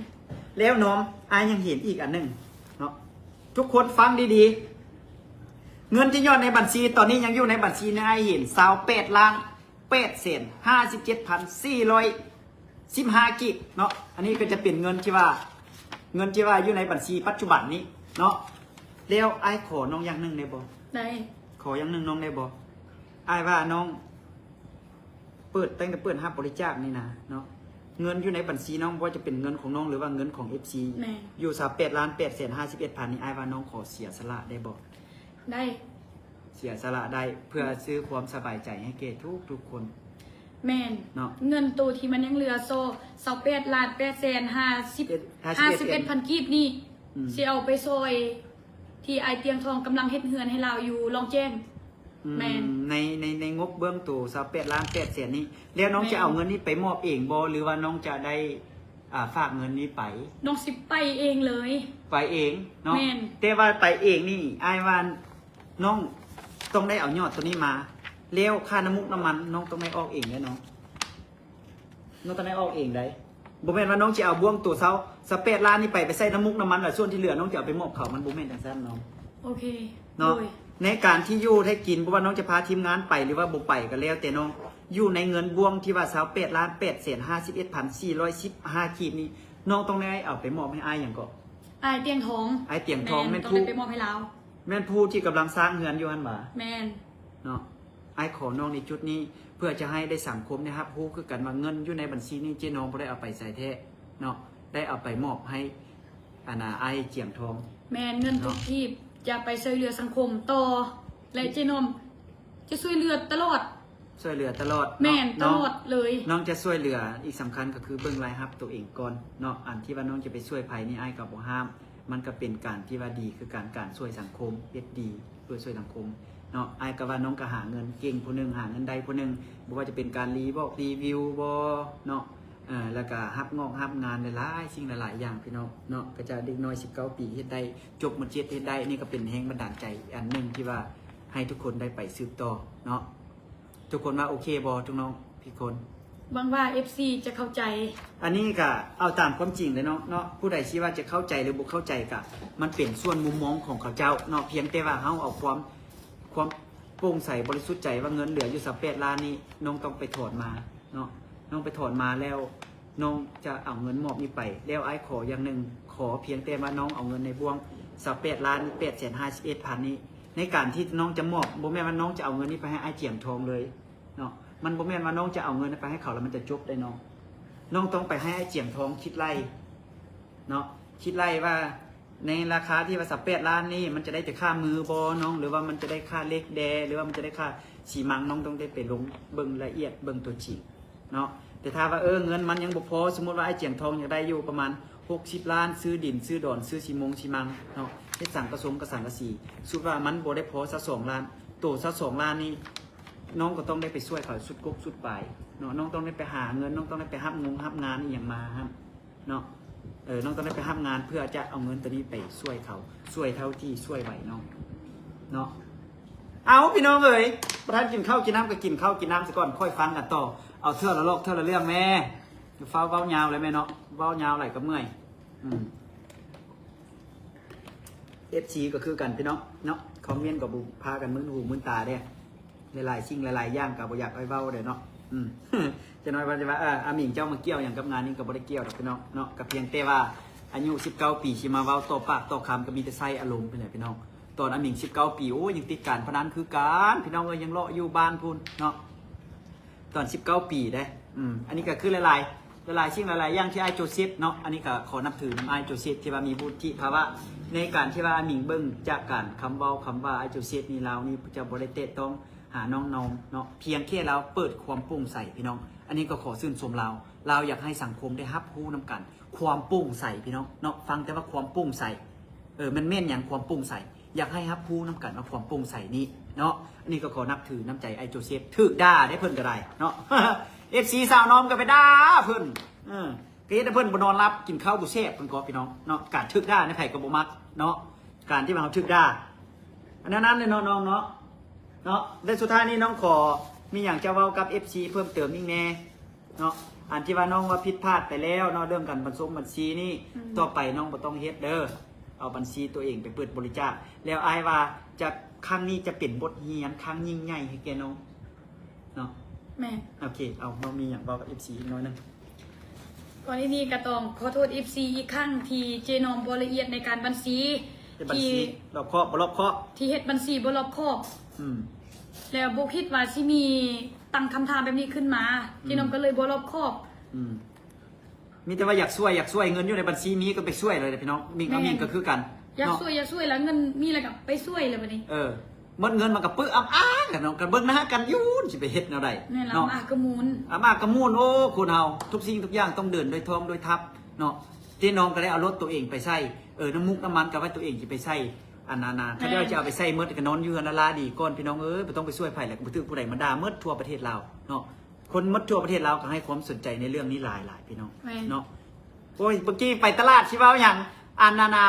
ແລ້ວນ້ອມ ອ້າຍຍັງເຫັນອີກອັນໜຶ່ງເນາະ ທຸກຄົນຟັງດີໆ. ເງິນທີ່ຍອດໃນບັນຊີ ຕອນນີ້ຍັງຢູ່ໃນບັນຊີນີ້ ອ້າຍເຫັນຊາວແປດລ້ານ ແປດແສນຫ້າສິບເຈັດພັນສີ່ຮ້ອຍສິບຫ້າກີບເນາະ. ອັນນີ້ກໍຈະເປັນເງິນທີ່ວ່າ ເງິນທີ່ວ່າຢູ່ໃນບັນຊີປັດຈຸບັນນີ້ເນາະ. ແລ້ວອ້າຍຂໍນ້ອງຢ່າງໜຶ່ງໄດ້ບໍ່? ໄດ້. ຂໍຢ່າງໜຶ່ງນ້ອງໄດ້ບໍ່? ອ້າຍວ່ານ້ອງເປີດ ຕັ້ງແຕ່ເປີດຮັບບໍລິຈາກນີ້ນະເນາະ ເງິນຢູ່ໃນບັນຊີນ້ອງ ບໍ່ວ່າຈະເປັນເງິນຂອງນ້ອງ ຫຼືວ່າເງິນຂອງເອັຟຊີ ແມ່ນ ຢູ່ຊາວແປດລ້ານແປດແສນຫ້າສິບເອັດພັນນີ້ ອ້າຍວ່ານ້ອງຂໍເສຍສະຫຼະໄດ້ບໍ່? ໄດ້ ເສຍສະຫຼະໄດ້ ເພື່ອຊື້ຄວາມສະບາຍໃຈໃຫ້ແກ່ທຸກໆຄົນ. ແມ່ນ ເນາະ ເງິນໂຕທີ່ມັນຍັງເຫຼືອຊອ ຊາວແປດລ້ານແປດແສນຫ້າສິບ ຫ້າສິບເອັດພັນກີບນີ້ ອືມ ຊິເອົາໄປຊ່ອຍ ທີ່ອ້າຍຕຽງທອງກຳລັງເຮັດເຮືອນໃຫ້ລາວຢູ່ລ່ອງແຈ້ງ. ອືມ ແມ່ນ ໃນ ໃນ ໃນງົບເບື້ອງໂຕຊາວແປດລ້ານແປດແສນນີ້ ແລ້ວນ້ອງ ແມ່ນ ຈະເອົາເງິນນີ້ໄປມອບເອງບໍ່ ຫຼືວ່ານ້ອງຈະໄດ້ ອ່າ ຝາກເງິນນີ້ໄປ? ນ້ອງຊິໄປເອງເລີຍ. ໄປເອງເນາະ. ແມ່ນ ແຕ່ວ່າໄປເອງນີ້ ອ້າຍວ່ານ້ອງຕ້ອງໄດ້ເອົາຍອດໂຕນີ້ມາ ແລ້ວຄ່ານ້ຳມູກນ້ຳມັນນ້ອງຕ້ອງໄດ້ອອກເອງເດ້ນ້ອງ. ນ້ອງຕ້ອງໄດ້ອອກເອງໄດ໋. ບໍ່ແມ່ນວ່ານ້ອງຈະເອົາບ່ວງໂຕຊາວ ຊາວແປດລ້ານນີ້ໄປ ໄປໃສ່ນ້ຳມູກນ້ຳມັນ ແລ້ວສ່ວນທີ່ເຫຼືອນ້ອງຈະເອົາໄປມອບເຂົາ ມັນບໍ່ແມ່ນຈັ່ງຊັ້ນນ້ອງ. ໂອເຄ ເນາະ ໂດຍ ໃນການທີ່ຢູ່ໄດ້ກິນ ບໍ່ວ່ານ້ອງຈະພາທີມງານໄປ ຫຼືວ່າບໍ່ໄປກໍແລ້ວແຕ່ນ້ອງ ຢູ່ໃນເງິນບ່ວງທີ່ວ່າຊາວແປດລ້ານແປດແສນຫ້າສິບເອັດພັນສີ່ຮ້ອຍສິບຫ້າກີບນີ້ ນ້ອງຕ້ອງໄດ້ເອົາໄປມອບໃຫ້ອ້າຍຫຍັງເກາະ? ອ້າຍຕຽງທອງ. ອ້າຍຕຽງທອງ ແມ່ນ ແມ່ນ ຕ້ອງ ຜູ້ ໄດ້ໄປມອບໃຫ້ລາວ. ແມ່ນຜູ້ທີ່ກຳລັງສ້າງເຮືອນຢູ່ຫັ້ນຫວາ? ແມ່ນ ເນາະ. ອ້າຍຂໍນ້ອງໃນຈຸດນີ້ ເພື່ອຈະໃຫ້ໄດ້ສັງຄົມໄດ້ຮັບຮູ້ຄືກັນວ່າ ເງິນຢູ່ໃນບັນຊີນີ້ ເຈ້ນ້ອງບໍ່ໄດ້ເອົາໄປໃສແທ້ເນາະ ໄດ້ເອົາໄປມອບໃຫ້ ອັນນ່າ ອ້າຍຕຽງທອງ. ແມ່ນ ເງິນ ເນາະ ທຸກທີ່ຈະໄປຊ່ວຍເຫຼືອສັງຄົມຕໍ່ ແລະ ເຈ້ນ້ອງຈະຊ່ວຍເຫຼືອຕະຫຼອດ. ຊ່ວຍເຫຼືອຕະຫຼອດເນາະ. ແມ່ນ ຕະຫຼອດເລີຍ. ນ້ອງຈະຊ່ວຍເຫຼືອ ອີກສຳຄັນກໍຄືເບິ່ງລາຍຮັບໂຕເອງກ່ອນເນາະ. ອັນທີ່ວ່ານ້ອງຈະໄປຊ່ວຍໃຜນີ້ ອ້າຍກໍບໍ່ຫ້າມ. ມັນກໍເປັນການທີ່ວ່າດີຄືກັນ ການຊ່ວຍສັງຄົມ ເຮັດດີເພື່ອຊ່ວຍສັງຄົມເນາະ. ອ້າຍກໍວ່ານ້ອງກໍຫາເງິນເກັ່ງຜູ້ໜຶ່ງ ຫາເງິນໄດ້ຜູ້ໜຶ່ງ ບໍ່ວ່າຈະເປັນການຣີບອກຣີວິວບໍເນາະ ເອີ ແລ້ວກໍຮັບງອກຮັບງານຫຼາຍໆສິ່ງຫຼາຍໆຢ່າງ ພີ່ນ້ອງເນາະ. ກໍຈາກເດັກນ້ອຍສິບເກົ້າປີເຮັດໄດ້ ຈົບ ມ.ເຈັດ ເຮັດໄດ້ ນີ້ກໍເປັນແຮງບັນດານໃຈອັນໜຶ່ງທີ່ວ່າໃຫ້ທຸກຄົນໄດ້ໄປສືບຕໍ່ເນາະ. ທຸກຄົນວ່າໂອເຄບໍ່ ທຸກນ້ອງທຸກຄົນ? ຫວັງວ່າເອັຟຊີຈະເຂົ້າໃຈ. ອັນນີ້ກະເອົາຕາມຄວາມຈິງເລີຍເນາະ ເນາະ ຜູ້ໃດຊິວ່າຈະເຂົ້າໃຈ ຫຼື ບໍ່ເຂົ້າໃຈ ກະມັນເປັນສ່ວນມຸມມອງຂອງເຂົາເຈົ້າເນາະ. ພຽງແຕ່ວ່າເຮົາເອົາຄວາມ ຄວາມໂປ່ງໃສບໍລິສຸດໃຈວ່າເງິນເຫຼືອຢູ່ຊາວແປດລ້ານນີ້ ນ້ອງຕ້ອງໄປຖອນມາເນາະ. ນ້ອງໄປຖອນມາແລ້ວ ນ້ອງຈະເອົາເງິນມອບນີ້ໄປ. ແລ້ວອ້າຍຂໍຢ່າງໜຶ່ງ ຂໍພຽງແຕ່ວ່ານ້ອງເອົາເງິນໃນບ່ວງຊາວແປດລ້ານແປດແສນຫ້າສິບເອັດພັນນີ້ ໃນການທີ່ນ້ອງຈະມອບ ບໍ່ແມ່ນວ່ານ້ອງຈະເອົາເງິນນີ້ໄປໃຫ້ອ້າຍຈຽງທອງເລີຍເນາະ. ມັນບໍ່ແມ່ນວ່ານ້ອງຈະເອົາເງິນໄປໃຫ້ເຂົາແລ້ວມັນຈະຈົບໄດ້ນ້ອງ. ນ້ອງຕ້ອງໄປໃຫ້ອ້າຍຈຽງທອງຄິດໄລ່ເນາະ ຄິດໄລ່ວ່າ ໃນລາຄາທີ່ວ່າຊາວແປດລ້ານນີ້ ມັນຈະໄດ້ແຕ່ຄ່າມືບໍ່ນ້ອງ ຫຼືວ່າມັນຈະໄດ້ຄ່າເຫຼັກແດ່ ຫຼືວ່າມັນຈະໄດ້ຄ່າຊີມັງ ນ້ອງຕ້ອງໄດ້ໄປລົງເບິ່ງລະອຽດ ເບິ່ງຕົວຈິງເນາະ. ແຕ່ຖ້າວ່າ ເອີ ເງິນມັນຍັງບໍ່ພໍ ສົມມຸດວ່າອ້າຍຈຽງທອງຢາກໄດ້ຢູ່ປະມານຫົກສິບລ້ານ ຊື້ດິນ ຊື້ດອນ ຊື້ຊີມົງຊີມັງເນາະ ເຮັດສັງກະສົງກະສັງກະສີ ສົມມຸດວ່າມັນບໍ່ໄດ້ພໍຊາວສອງລ້ານ ໂຕຊາວສອງລ້ານນີ້ ນ້ອງກໍຕ້ອງໄດ້ໄປຊ່ວຍເຂົາສຸດກົກສຸດປາຍເນາະ. ນ້ອງຕ້ອງໄດ້ໄປຫາເງິນ ນ້ອງຕ້ອງໄດ້ໄປຮັບງົງຮັບງານອີ່ຫຍັງມາຫັ້ນ ເນາະ. ເອີ ນ້ອງຕ້ອງໄດ້ໄປຮັບງານເພື່ອຈະເອົາເງິນໂຕນີ້ໄປຊ່ວຍເຂົາ ຊ່ວຍເທົ່າທີ່ຊ່ວຍໄຫວນ້ອງເນາະ. ເອົາ ພີ່ນ້ອງເອີຍ ບໍ່ທັນກິນເຂົ້າກິນນ້ຳ ກໍກິນເຂົ້າກິນນ້ຳຊະກ່ອນ ຄ່ອຍຟັງກັນຕໍ່. ເອົາເທື່ອລະລອກເທື່ອລະເລື່ອງແມ່ ຢ່າຟ້າວເວົ້າຍາວເລີຍແມ່ເນາະ ເວົ້າຍາວຫຼາຍກໍເມື່ອຍ. ອືມ ເອັຟຊີກໍຄືກັນພີ່ນ້ອງເນາະ ຄອມເມັນກໍບໍ່ພາກັນມຶນຫູມຶນຕາເດ້. ຫຼາຍໆສິ່ງຫຼາຍໆຢ່າງກໍບໍ່ຢາກໃຫ້ເວົ້າເດ້ເນາະ. ອືມ ຈັກໜ້ອຍວ່າຈະວ່າ ເອີ ອາມິງເຈົ້າມາກ່ຽວຫຍັງກັບງານນີ້ ກໍບໍ່ໄດ້ກ່ຽວດອກພີ່ນ້ອງເນາະ. ກໍພຽງແຕ່ວ່າອາຍຸສິບເກົ້າປີ ຊິມາເວົ້າຕໍ່ປາກຕໍ່ຄຳ ກໍມີແຕ່ໃຊ້ອາລົມພຸ້ນແຫຼະພີ່ນ້ອງ. ຕອນອາມິງສິບເກົ້າປີ ໂອ້ຍ ຍັງຕິດການພະນັນຄືກັນ ພີ່ນ້ອງເອີຍ ຍັງເລາະຢູ່ບ້ານພຸ້ນເນາະ ຕອນສິບເກົ້າປີເດ້. ອືມ ອັນນີ້ກໍຄືຫຼາຍໆ ຫຼາຍໆສິ່ງຫຼາຍໆຢ່າງທີ່ອ້າຍໂຈເຊັບເນາະ ອັນນີ້ກໍຂໍນັບຖືນຳອ້າຍໂຈເຊັບ ທີ່ວ່າມີວຸດທິພາວະໃນການທີ່ວ່າອາມິງເບິ່ງຈາກການຄຳເວົ້າຄຳວ່າ ອ້າຍໂຈເຊັບນີ້ ລາວນີ້ຈະບໍ່ໄດ້ແຕະຕ້ອງຫານ້ອງນອມເນາະ ພຽງແຄ່ລາວເປີດຄວາມໂປ່ງໃສພີ່ນ້ອງ. ອັນນີ້ກໍຂໍຊື່ນຊົມລາວ ລາວຢາກໃຫ້ສັງຄົມໄດ້ຮັບຮູ້ນຳກັນ ຄວາມໂປ່ງໃສພີ່ນ້ອງເນາະ. ຟັງແຕ່ວ່າຄວາມໂປ່ງໃສ ເອີ ມັນແມ່ນຫຍັງຄວາມໂປ່ງໃສ? ຢາກໃຫ້ຮັບຮູ້ນຳກັນວ່າຄວາມໂປ່ງໃສນີ້ເນາະ. ອັນນີ້ກໍຂໍນັບຖືນ້ຳໃຈອ້າຍໂຈເຊັບ ຖືກດ່າໄດ້ເພິ່ນກໍໄດ້ເນາະ. ເອັຟຊີສາວນອມກໍໄປດ່າເພິ່ນ ເອີ ກໍເຮັດໃຫ້ເພິ່ນບໍ່ນອນຫຼັບ ກິນເຂົ້າບໍ່ແຊບ ເພິ່ນກໍ ພີ່ນ້ອງເນາະ. ການຖືກດ່າໃນໃຜກໍບໍ່ມັກເນາະ ການທີ່ວ່າເຮົາຖືກດ່າ ອັນນັ້ນແຫຼະເນາະນ້ອງເນາະ ເນາະ. ແລະສຸດທ້າຍນີ້ນ້ອງຂໍມີຫຍັງຈະເວົ້າກັບເອັຟຊີເພີ່ມເຕີມອີກແດ່? ເນາະ ອັນທີ່ວ່ານ້ອງວ່າຜິດພາດໄປແລ້ວເນາະ ເລື່ອງການບັນຊົງບັນຊີນີ້ ອືມ ຕໍ່ໄປນ້ອງບໍ່ຕ້ອງເຮັດເດີ ເອົາບັນຊີຕົວເອງໄປເປີດບໍລິຈາກ. ແລ້ວອ້າຍວ່າຈະ ຄັ້ງນີ້ຈະເປັນບົດຮຽນຄັ້ງຍິ່ງໃຫຍ່ໃຫ້ແກ່ນ້ອງເນາະ. ແມ່ນ ໂອເຄ ເອົາ ນ້ອງມີຫຍັງເວົ້າກັບເອັຟຊີອີກໜ້ອຍໜຶ່ງ? ກ່ອນອື່ນນີ້ກໍຕ້ອງຂໍໂທດເອັຟຊີອີກຄັ້ງ ທີ່ເຈ້ນ້ອງບໍ່ລະອຽດໃນການບັນຊີ ເຮັດບັນຊີ ທີ່ ລອບຄອບ ບໍ່ລອບຄອບ ທີ່ເຮັດບັນຊີບໍ່ລອບຄອບ ອືມ ແລ້ວບໍ່ຄິດວ່າຊິມີຕັ້ງຄຳຖາມແບບນີ້ຂຶ້ນມາ ອືມ ເຈ້ນ້ອງກໍເລີຍບໍ່ລອບຄອບ ອືມ ມີແຕ່ວ່າຢາກຊ່ວຍ ຢາກຊ່ວຍ ເງິນຢູ່ໃນບັນຊີມີກໍໄປຊ່ວຍເລີຍພີ່ນ້ອງ. ມິ່ງ ແມ່ນ ອາມິ່ງກໍຄືກັນ ຢາກ ເນາະ ຊ່ວຍ ຢາກຊ່ວຍ ແລ້ວເງິນມີແລ້ວກໍໄປຊ່ວຍແລ້ວບັດນີ້. ເອີ ໝົດເງິນມັນກໍປຶອຳອາກັນເນາະ ກໍເບິ່ງໜ້າກັນຢູ່ ຊິໄປເຮັດແນວໃດ ແມ່ນລະ ເນາະ ອຳອາກະມູນ ອຳອາກະມູນ. ໂອ້ ຄົນເຮົາທຸກສິ່ງທຸກຢ່າງຕ້ອງເດີນໂດຍທອງໂດຍທັບເນາະ. ເຈນ້ອມກໍໄດ້ເອົາລົດຕົວເອງໄປໃຊ້ ເອີ ນ້ຳມູກນ້ຳມັນກໍວ່າຕົວເອງຊິໄປໃຊ້ ອັນນັ້ນນະ ແມ່ນ ເຂົາເຈົ້າຈະເອົາໄປໃຊ້ໝົດ ກໍນອນຢູ່ເຮືອນລາໆດີກ່ອນພີ່ນ້ອງເອີຍ. ບໍ່ຕ້ອງໄປຊ່ວຍໃຜແຫຼະ ບໍ່ຖືກຜູ້ໃດມາດ່າ ໝົດທົ່ວປະເທດລາວເນາະ. ຄົນໝົດທົ່ວປະເທດລາວກໍໃຫ້ຄວາມສົນໃຈໃນເລື່ອງນີ້ຫຼາຍໆ ພີ່ນ້ອງ ແມ່ນ ເນາະ. ໂອ້ຍ ເມື່ອກີ້ໄປຕະຫຼາດ ຊິເວົ້າຫຍັງ ອັນນັ້ນນະ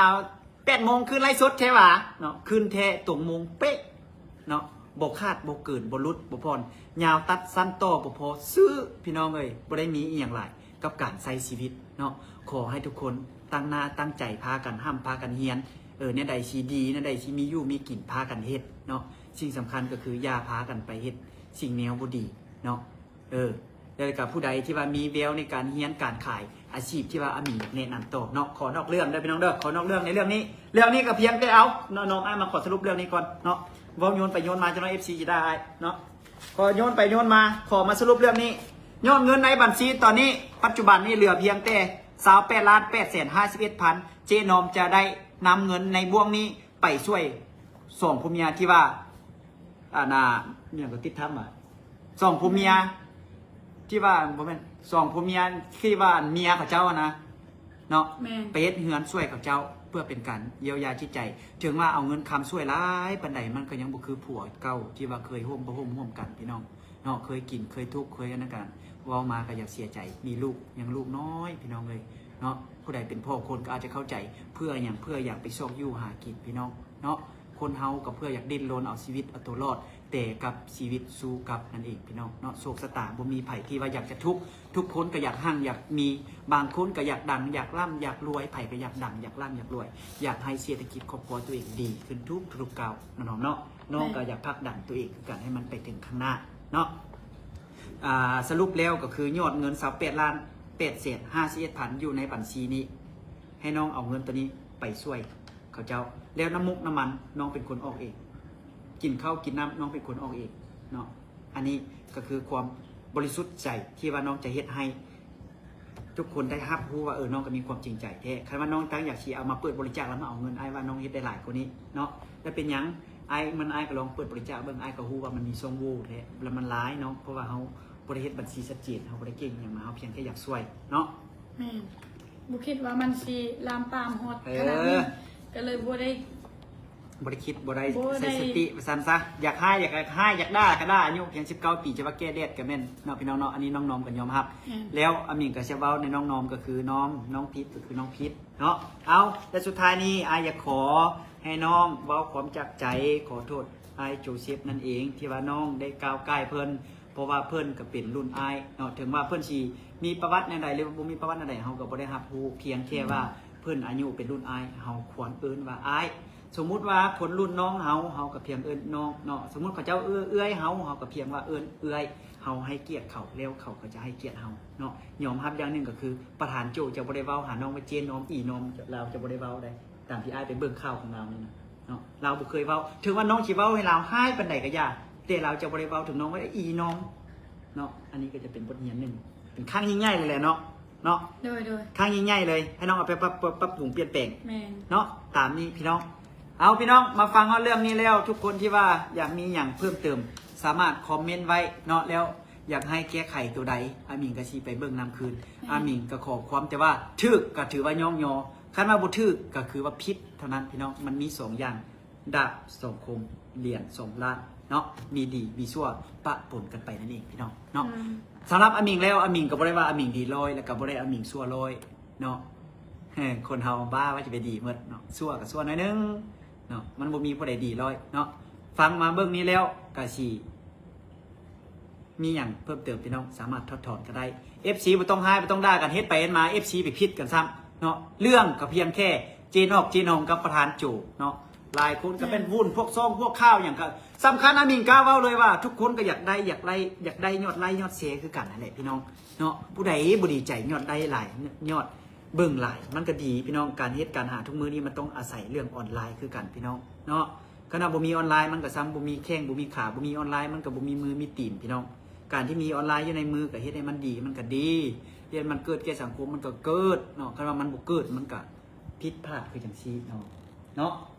ແປດໂມງຄືນໄລຟ໌ສົດແທ້ຫວາເນາະ ຄືນແທ້ຕົງໂມງເປະເນາະ ບໍ່ຂາດບໍ່ເກີນ ບໍ່ຫຼຸດບໍ່ຜ່ອນ ຍາວຕັດສັ້ນຕໍ່ບໍ່ພໍຊື້ ພີ່ນ້ອງເອີຍ. ບໍ່ໄດ້ມີອີ່ຫຍັງຫຼາຍກັບການໃຊ້ຊີວິດເນາະ. ຂໍໃຫ້ທຸກຄົນຕັ້ງໜ້າຕັ້ງໃຈ ພາກັນຮ່ຳພາກັນຮຽນ ເອີ ແນວໃດຊິດີ ແນວໃດຊິມີຢູ່ມີກິນ ພາກັນເຮັດເນາະ. ສິ່ງສຳຄັນກໍຄືຢ່າພາກັນໄປເຮັດສິ່ງແນວບໍ່ດີເນາະ. ເອີ ແລ້ວກໍຜູ້ໃດທີ່ວ່າມີແວວໃນການຮຽນການຂາຍ ອາຊີບທີ່ວ່າອາມິງຢາກແນະນຳຕໍ່ເນາະ. ຂໍນອກເລື່ອງເດີພີ່ນ້ອງເດີ ຂໍນອກເລື່ອງໃນເລື່ອງນີ້. ເລື່ອງນີ້ກໍພຽງແຕ່ເອົາເນາະ ນ້ອງອ້າຍມາຂໍສະຫຼຸບເລື່ອງນີ້ກ່ອນເນາະ. ເວົ້າໂຍນໄປໂຍນມາຈັກໜ້ອຍ ເອັຟຊີ ຊິດ່າອ້າຍເນາະ. ຂໍໂຍນໄປໂຍນມາ ຂໍມາສະຫຼຸບເລື່ອງນີ້. ຍອດເງິນໃນບັນຊີຕອນນີ້ ປັດຈຸບັນນີ້ເຫຼືອພຽງແຕ່ຊາວແປດລ້ານແປດແສນຫ້າສິບເອັດພັນ. ເຈນ້ອມຈະໄດ້ນຳເງິນໃນບ່ວງນີ້ໄປຊ່ວຍສອງຜົວເມຍທີ່ວ່າ ອັນນ່າ ມີຫຍັງກໍຕິດທຳວ່າ ສອງຜົວເມຍທີ່ວ່າ ບໍ່ແມ່ນ ສອງຜົວເມຍທີ່ວ່າເມຍເຂົາເຈົ້າຫັ້ນນະເນາະ ແມ່ນ ໄປເຮັດເຮືອນຊ່ວຍເຂົາເຈົ້າ ເພື່ອເປັນການຢຽວຢາຈິດໃຈ. ເຖິງວ່າເອົາເງິນຄຳຊ່ວຍຫຼາຍປານໃດ ມັນກໍຍັງບໍ່ຄືຜົວເກົ່າທີ່ວ່າເຄີຍຮ່ວມ ຮ່ວມ ຮ່ວມກັນ ພີ່ນ້ອງເນາະ. ເຄີຍກິນ ເຄີຍທຸກ ເຄີຍອັນນັ້ນກັນ ເວົ້າມາກໍຢາກເສຍໃຈ. ມີລູກ ຍັງລູກນ້ອຍ ພີ່ນ້ອງເອີຍເນາະ. ຜູ້ໃດເປັນພໍ່ຄົນກໍອາດຈະເຂົ້າໃຈ ເພື່ອຫຍັງ ເພື່ອຢາກໄປຊອກຢູ່ຫາກິນ ພີ່ນ້ອງເນາະ. ຄົນເຮົາກໍເພື່ອຢາກດີ້ນລົນເອົາຊີວິດເອົາຕົວລອດ ແຕ່ກັບຊີວິດສູ້ກັບນັ້ນເອງ ພີ່ນ້ອງເນາະ. ໂຊກຊະຕາບໍ່ມີໃຜທີ່ວ່າຢາກຈະທຸກ ທຸກຄົນກໍຢາກຮັ່ງຢາກມີ ບາງຄົນກໍຢາກດັງຢາກລ່ຳຢາກລວຍ. ໃຜກໍຢາກດັງຢາກລ່ຳຢາກລວຍ ຢາກໃຫ້ເສດຖະກິດຄອບຄົວຕົວເອງດີຂຶ້ນທຸກໆກ້າວ ນ້ອງເນາະ. ນ້ອງກໍຢາກຜັກດັນຕົວເອງຄືກັນ ໃຫ້ມັນໄປເຖິງຂ້າງໜ້າເນາະ. ອ່າ ສະຫຼຸບແລ້ວກໍຄືຍອດເງິນຊາວແປດລ້ານແປດແສນຫ້າສິບເອັດພັນ ຢູ່ໃນບັນຊີນີ້ ໃຫ້ນ້ອງເອົາເງິນໂຕນີ້ໄປຊ່ວຍ ເຂົາເຈົ້າ ແລ້ວນ້ຳມູກນ້ຳມັນນ້ອງເປັນຄົນອອກເອງ ກິນເຂົ້າກິນນ້ຳນ້ອງເປັນຄົນອອກເອງເນາະ. ອັນນີ້ກໍຄືຄວາມບໍລິສຸດໃຈທີ່ວ່ານ້ອງຈະເຮັດໃຫ້ທຸກຄົນໄດ້ຮັບຮູ້ວ່າ ເອີ ນ້ອງກໍມີຄວາມຈິງໃຈແທ້. ຄັນວ່ານ້ອງຕັ້ງຢາກຊິເອົາມາເປີດບໍລິຈາກ ແລ້ວມາເອົາເງິນ ອ້າຍວ່ານ້ອງເຮັດໄດ້ຫຼາຍກວ່ານີ້ເນາະ. ແລ້ວເປັນຫຍັງ ອ້າຍ ມັນ ອ້າຍກໍລອງເປີດບໍລິຈາກເບິ່ງ ອ້າຍກໍຮູ້ວ່າມັນມີຊ່ອງໂຫວ່ແທ້ ແລ້ວມັນຫຼາຍເນາະ. ເພາະວ່າເຮົາບໍ່ໄດ້ເຮັດບັນຊີຊັດເຈນ ເຮົາບໍ່ໄດ້ເກັ່ງຫຍັງມາ ເຮົາພຽງແຄ່ຢາກຊ່ວຍເນາະ. ແມ່ນ ບໍ່ຄິດວ່າມັນຊິລາມປາມຮອດ ເອີ ຂະໜາດນີ້ ກໍເລີຍບໍ່ໄດ້ ບໍ່ໄດ້ຄິດ ບໍ່ໄດ້ ບໍ່ໄດ້ ໃຊ້ສະຕິວ່າຊັ້ນຊະ. ຢາກຮ້າຍ ຢາກ ຢາກຮ້າຍ ຢາກດ່າກໍດ່າ ອາຍຸພຽງສິບເກົ້າປີ ຈະວ່າແກ່ແດດກໍແມ່ນເນາະ ພີ່ນ້ອງເນາະ. ອັນນີ້ນ້ອງນ້ອມກໍຍອມຮັບ ແມ່ນ ແລ້ວອາມິງກໍຈະເວົ້າໃນນ້ອງນ້ອມ ກໍຄືນ້ອມ ນ້ອງຜິດ ກໍຄືນ້ອງຜິດເນາະ. ເອົາ ແລະ ສຸດທ້າຍນີ້ ອ້າຍຢາກຂໍໃຫ້ນ້ອງເວົ້າຄວາມຈາກໃຈ ຂໍໂທດອ້າຍໂຈເຊັບນັ້ນເອງ ທີ່ວ່ານ້ອງໄດ້ກ່າວກ່າຍເພິ່ນ ເພາະວ່າເພິ່ນກໍເປັນລຸ້ນອ້າຍເນາະ. ເຖິງວ່າເພິ່ນຊິມີປະຫວັດແນວໃດ ຫຼືວ່າບໍ່ມີປະຫວັດແນວໃດ ເຮົາກໍບໍ່ໄດ້ຮັບຮູ້ ພຽງແຄ່ວ່າເພິ່ນອາຍຸເປັນລຸ້ນອ້າຍ ເຮົາຄວນເອີ້ນວ່າອ້າຍ. ສົມມຸດວ່າຄົນລຸ້ນນ້ອງເຮົາ ເຮົາກໍພຽງເອີ້ນນ້ອງເນາະ. ສົມມຸດເຂົາເຈົ້າເອື້ອຍເອື້ອຍເຮົາ ເຮົາກໍພຽງວ່າເອີ້ນເອື້ອຍ. ເຮົາໃຫ້ກຽດເຂົາ ແລ້ວເຂົາກໍຈະໃຫ້ກຽດເຮົາເນາະ. ຍອມຮັບຢ່າງໜຶ່ງກໍຄື ປະທານໂຈຈະບໍ່ໄດ້ເວົ້າຫານ້ອງວ່າເຈນ້ອມ ອີນ້ອມ ລາວຈະບໍ່ໄດ້ເວົ້າໄດ໋. ຕາມທີ່ອ້າຍໄປເບິ່ງຂ່າວຂອງລາວນີ້ນະເນາະ ລາວບໍ່ເຄີຍເວົ້າ ເຖິງວ່ານ້ອງຊິເວົ້າໃຫ້ລາວຮ້າຍປານໃດກໍຢ່າ ແຕ່ລາວຈະບໍ່ໄດ້ເວົ້າເຖິງນ້ອງວ່າອີນ້ອງເນາະ. ອັນນີ້ກໍຈະເປັນບົດຮຽນໜຶ່ງ ເປັນຄັ້ງຍິ່ງໃຫຍ່ເລີຍແຫຼະເນາະ ເນາະ ໂດຍ ໂດຍ ຄັ້ງຍິ່ງໃຫຍ່ເລີຍ ໃຫ້ນ້ອງເອົາໄປປັບ ປັບ ປັບປຸງປ່ຽນແປງ ແມ່ນ ເນາະ. ຕາມນີ້ພີ່ນ້ອງ ເອົາ ພີ່ນ້ອງມາຟັງຮອດເລື່ອງນີ້ແລ້ວ ທຸກຄົນທີ່ວ່າຢາກມີຫຍັງເພີ່ມເຕີມ ສາມາດຄອມເມັນໄວ້ເນາະ ແລ້ວຢາກໃຫ້ແກ້ໄຂໂຕໃດ ອາມິງກໍຊິໄປເບິ່ງນຳຄືນ. ແມ່ນ ອາມິງກໍຂໍຄວາມແຕ່ວ່າຖືກກໍຖືວ່າຍ້ອງຍໍ ຄັນວ່າບໍ່ຖືກກໍຄືວ່າຜິດເທົ່ານັ້ນ ພີ່ນ້ອງ. ມັນມີສອງຢ່າງ ດາບສອງຄົມ ຫຼຽນສອງດ້ານເນາະ ມີດີມີຊົ່ວປະປົນກັນໄປນັ້ນເອງ ພີ່ນ້ອງເນາະ. ອືມ ສຳລັບອາມິງແລ້ວ ອາມິງກໍບໍ່ໄດ້ວ່າອາມິງດີຮ້ອຍ ແລ້ວກໍບໍ່ໄດ້ອາມິງຊົ່ວຮ້ອຍເນາະ. ເອີ ຄົນເຮົາບ້າວ່າຈະໄປດີໝົດເນາະ ຊົ່ວກໍຊົ່ວໜ້ອຍໜຶ່ງເນາະ ມັນບໍ່ມີຜູ້ໃດດີຮ້ອຍເນາະ. ຟັງມາເບິ່ງນີ້ແລ້ວກໍຊິ ມີຫຍັງເພີ່ມເຕີມ ພີ່ນ້ອງສາມາດຖອດຖອນກໍໄດ້. ເອັຟຊີ ບໍ່ຕ້ອງຮ້າຍ ບໍ່ຕ້ອງດ່າກັນ ເຮັດໄປເຮັດມາ ເອັຟຊີ ໄປຜິດກັນຊ້ຳເນາະ. ເລື່ອງກໍພຽງແຄ່ເຈນອກ ເຈນອງ ກັບປະທານໂຈເນາະ. ຫຼາຍຄົນກໍເປັນວຸ້ນ ພວກຊ່ອງ ພວກຂ່າວຫຍັງກໍສຳຄັນ. ອາມິງກ້າເວົ້າເລີຍວ່າ ທຸກຄົນກໍຢາກໄດ້ ຢາກໄດ້ ຢາກໄດ້ຍອດໄລ ຍອດແຊຄືກັນຫັ້ນແຫຼະ ພີ່ນ້ອງເນາະ. ຜູ້ໃດບໍ່ດີໃຈຍອດໄລຫຼາຍ ຍອດເບິ່ງຫຼາຍ ມັນກໍດີ ພີ່ນ້ອງ. ການເຮັດການຫາທຸກມື້ນີ້ ມັນຕ້ອງອາໄສເລື່ອງອອນລາຍຄືກັນ ພີ່ນ້ອງເນາະ. ຄັນວ່າບໍ່ມີອອນລາຍ ມັນກໍຊ້ຳບໍ່ມີແຂ້ງ ບໍ່ມີຂາ ບໍ່ມີອອນລາຍ ມັນກໍບໍ່ມີມືມີຕີນ ພີ່ນ້ອງ. ການທີ່ມີອອນລາຍຢູ່ໃນມືກໍເຮັດໃຫ້ມັນດີ ມັນກໍດີ ເຮັດໃຫ້ມັນເກີດແກ່ສັງຄົມ ມັນກໍເກີດເນາະ ຄັນວ່າມັນບໍ່ເກີດ ມັນກໍຜິດພາດຄືຈັ່ງຊີ້ເນາະ ເນາະ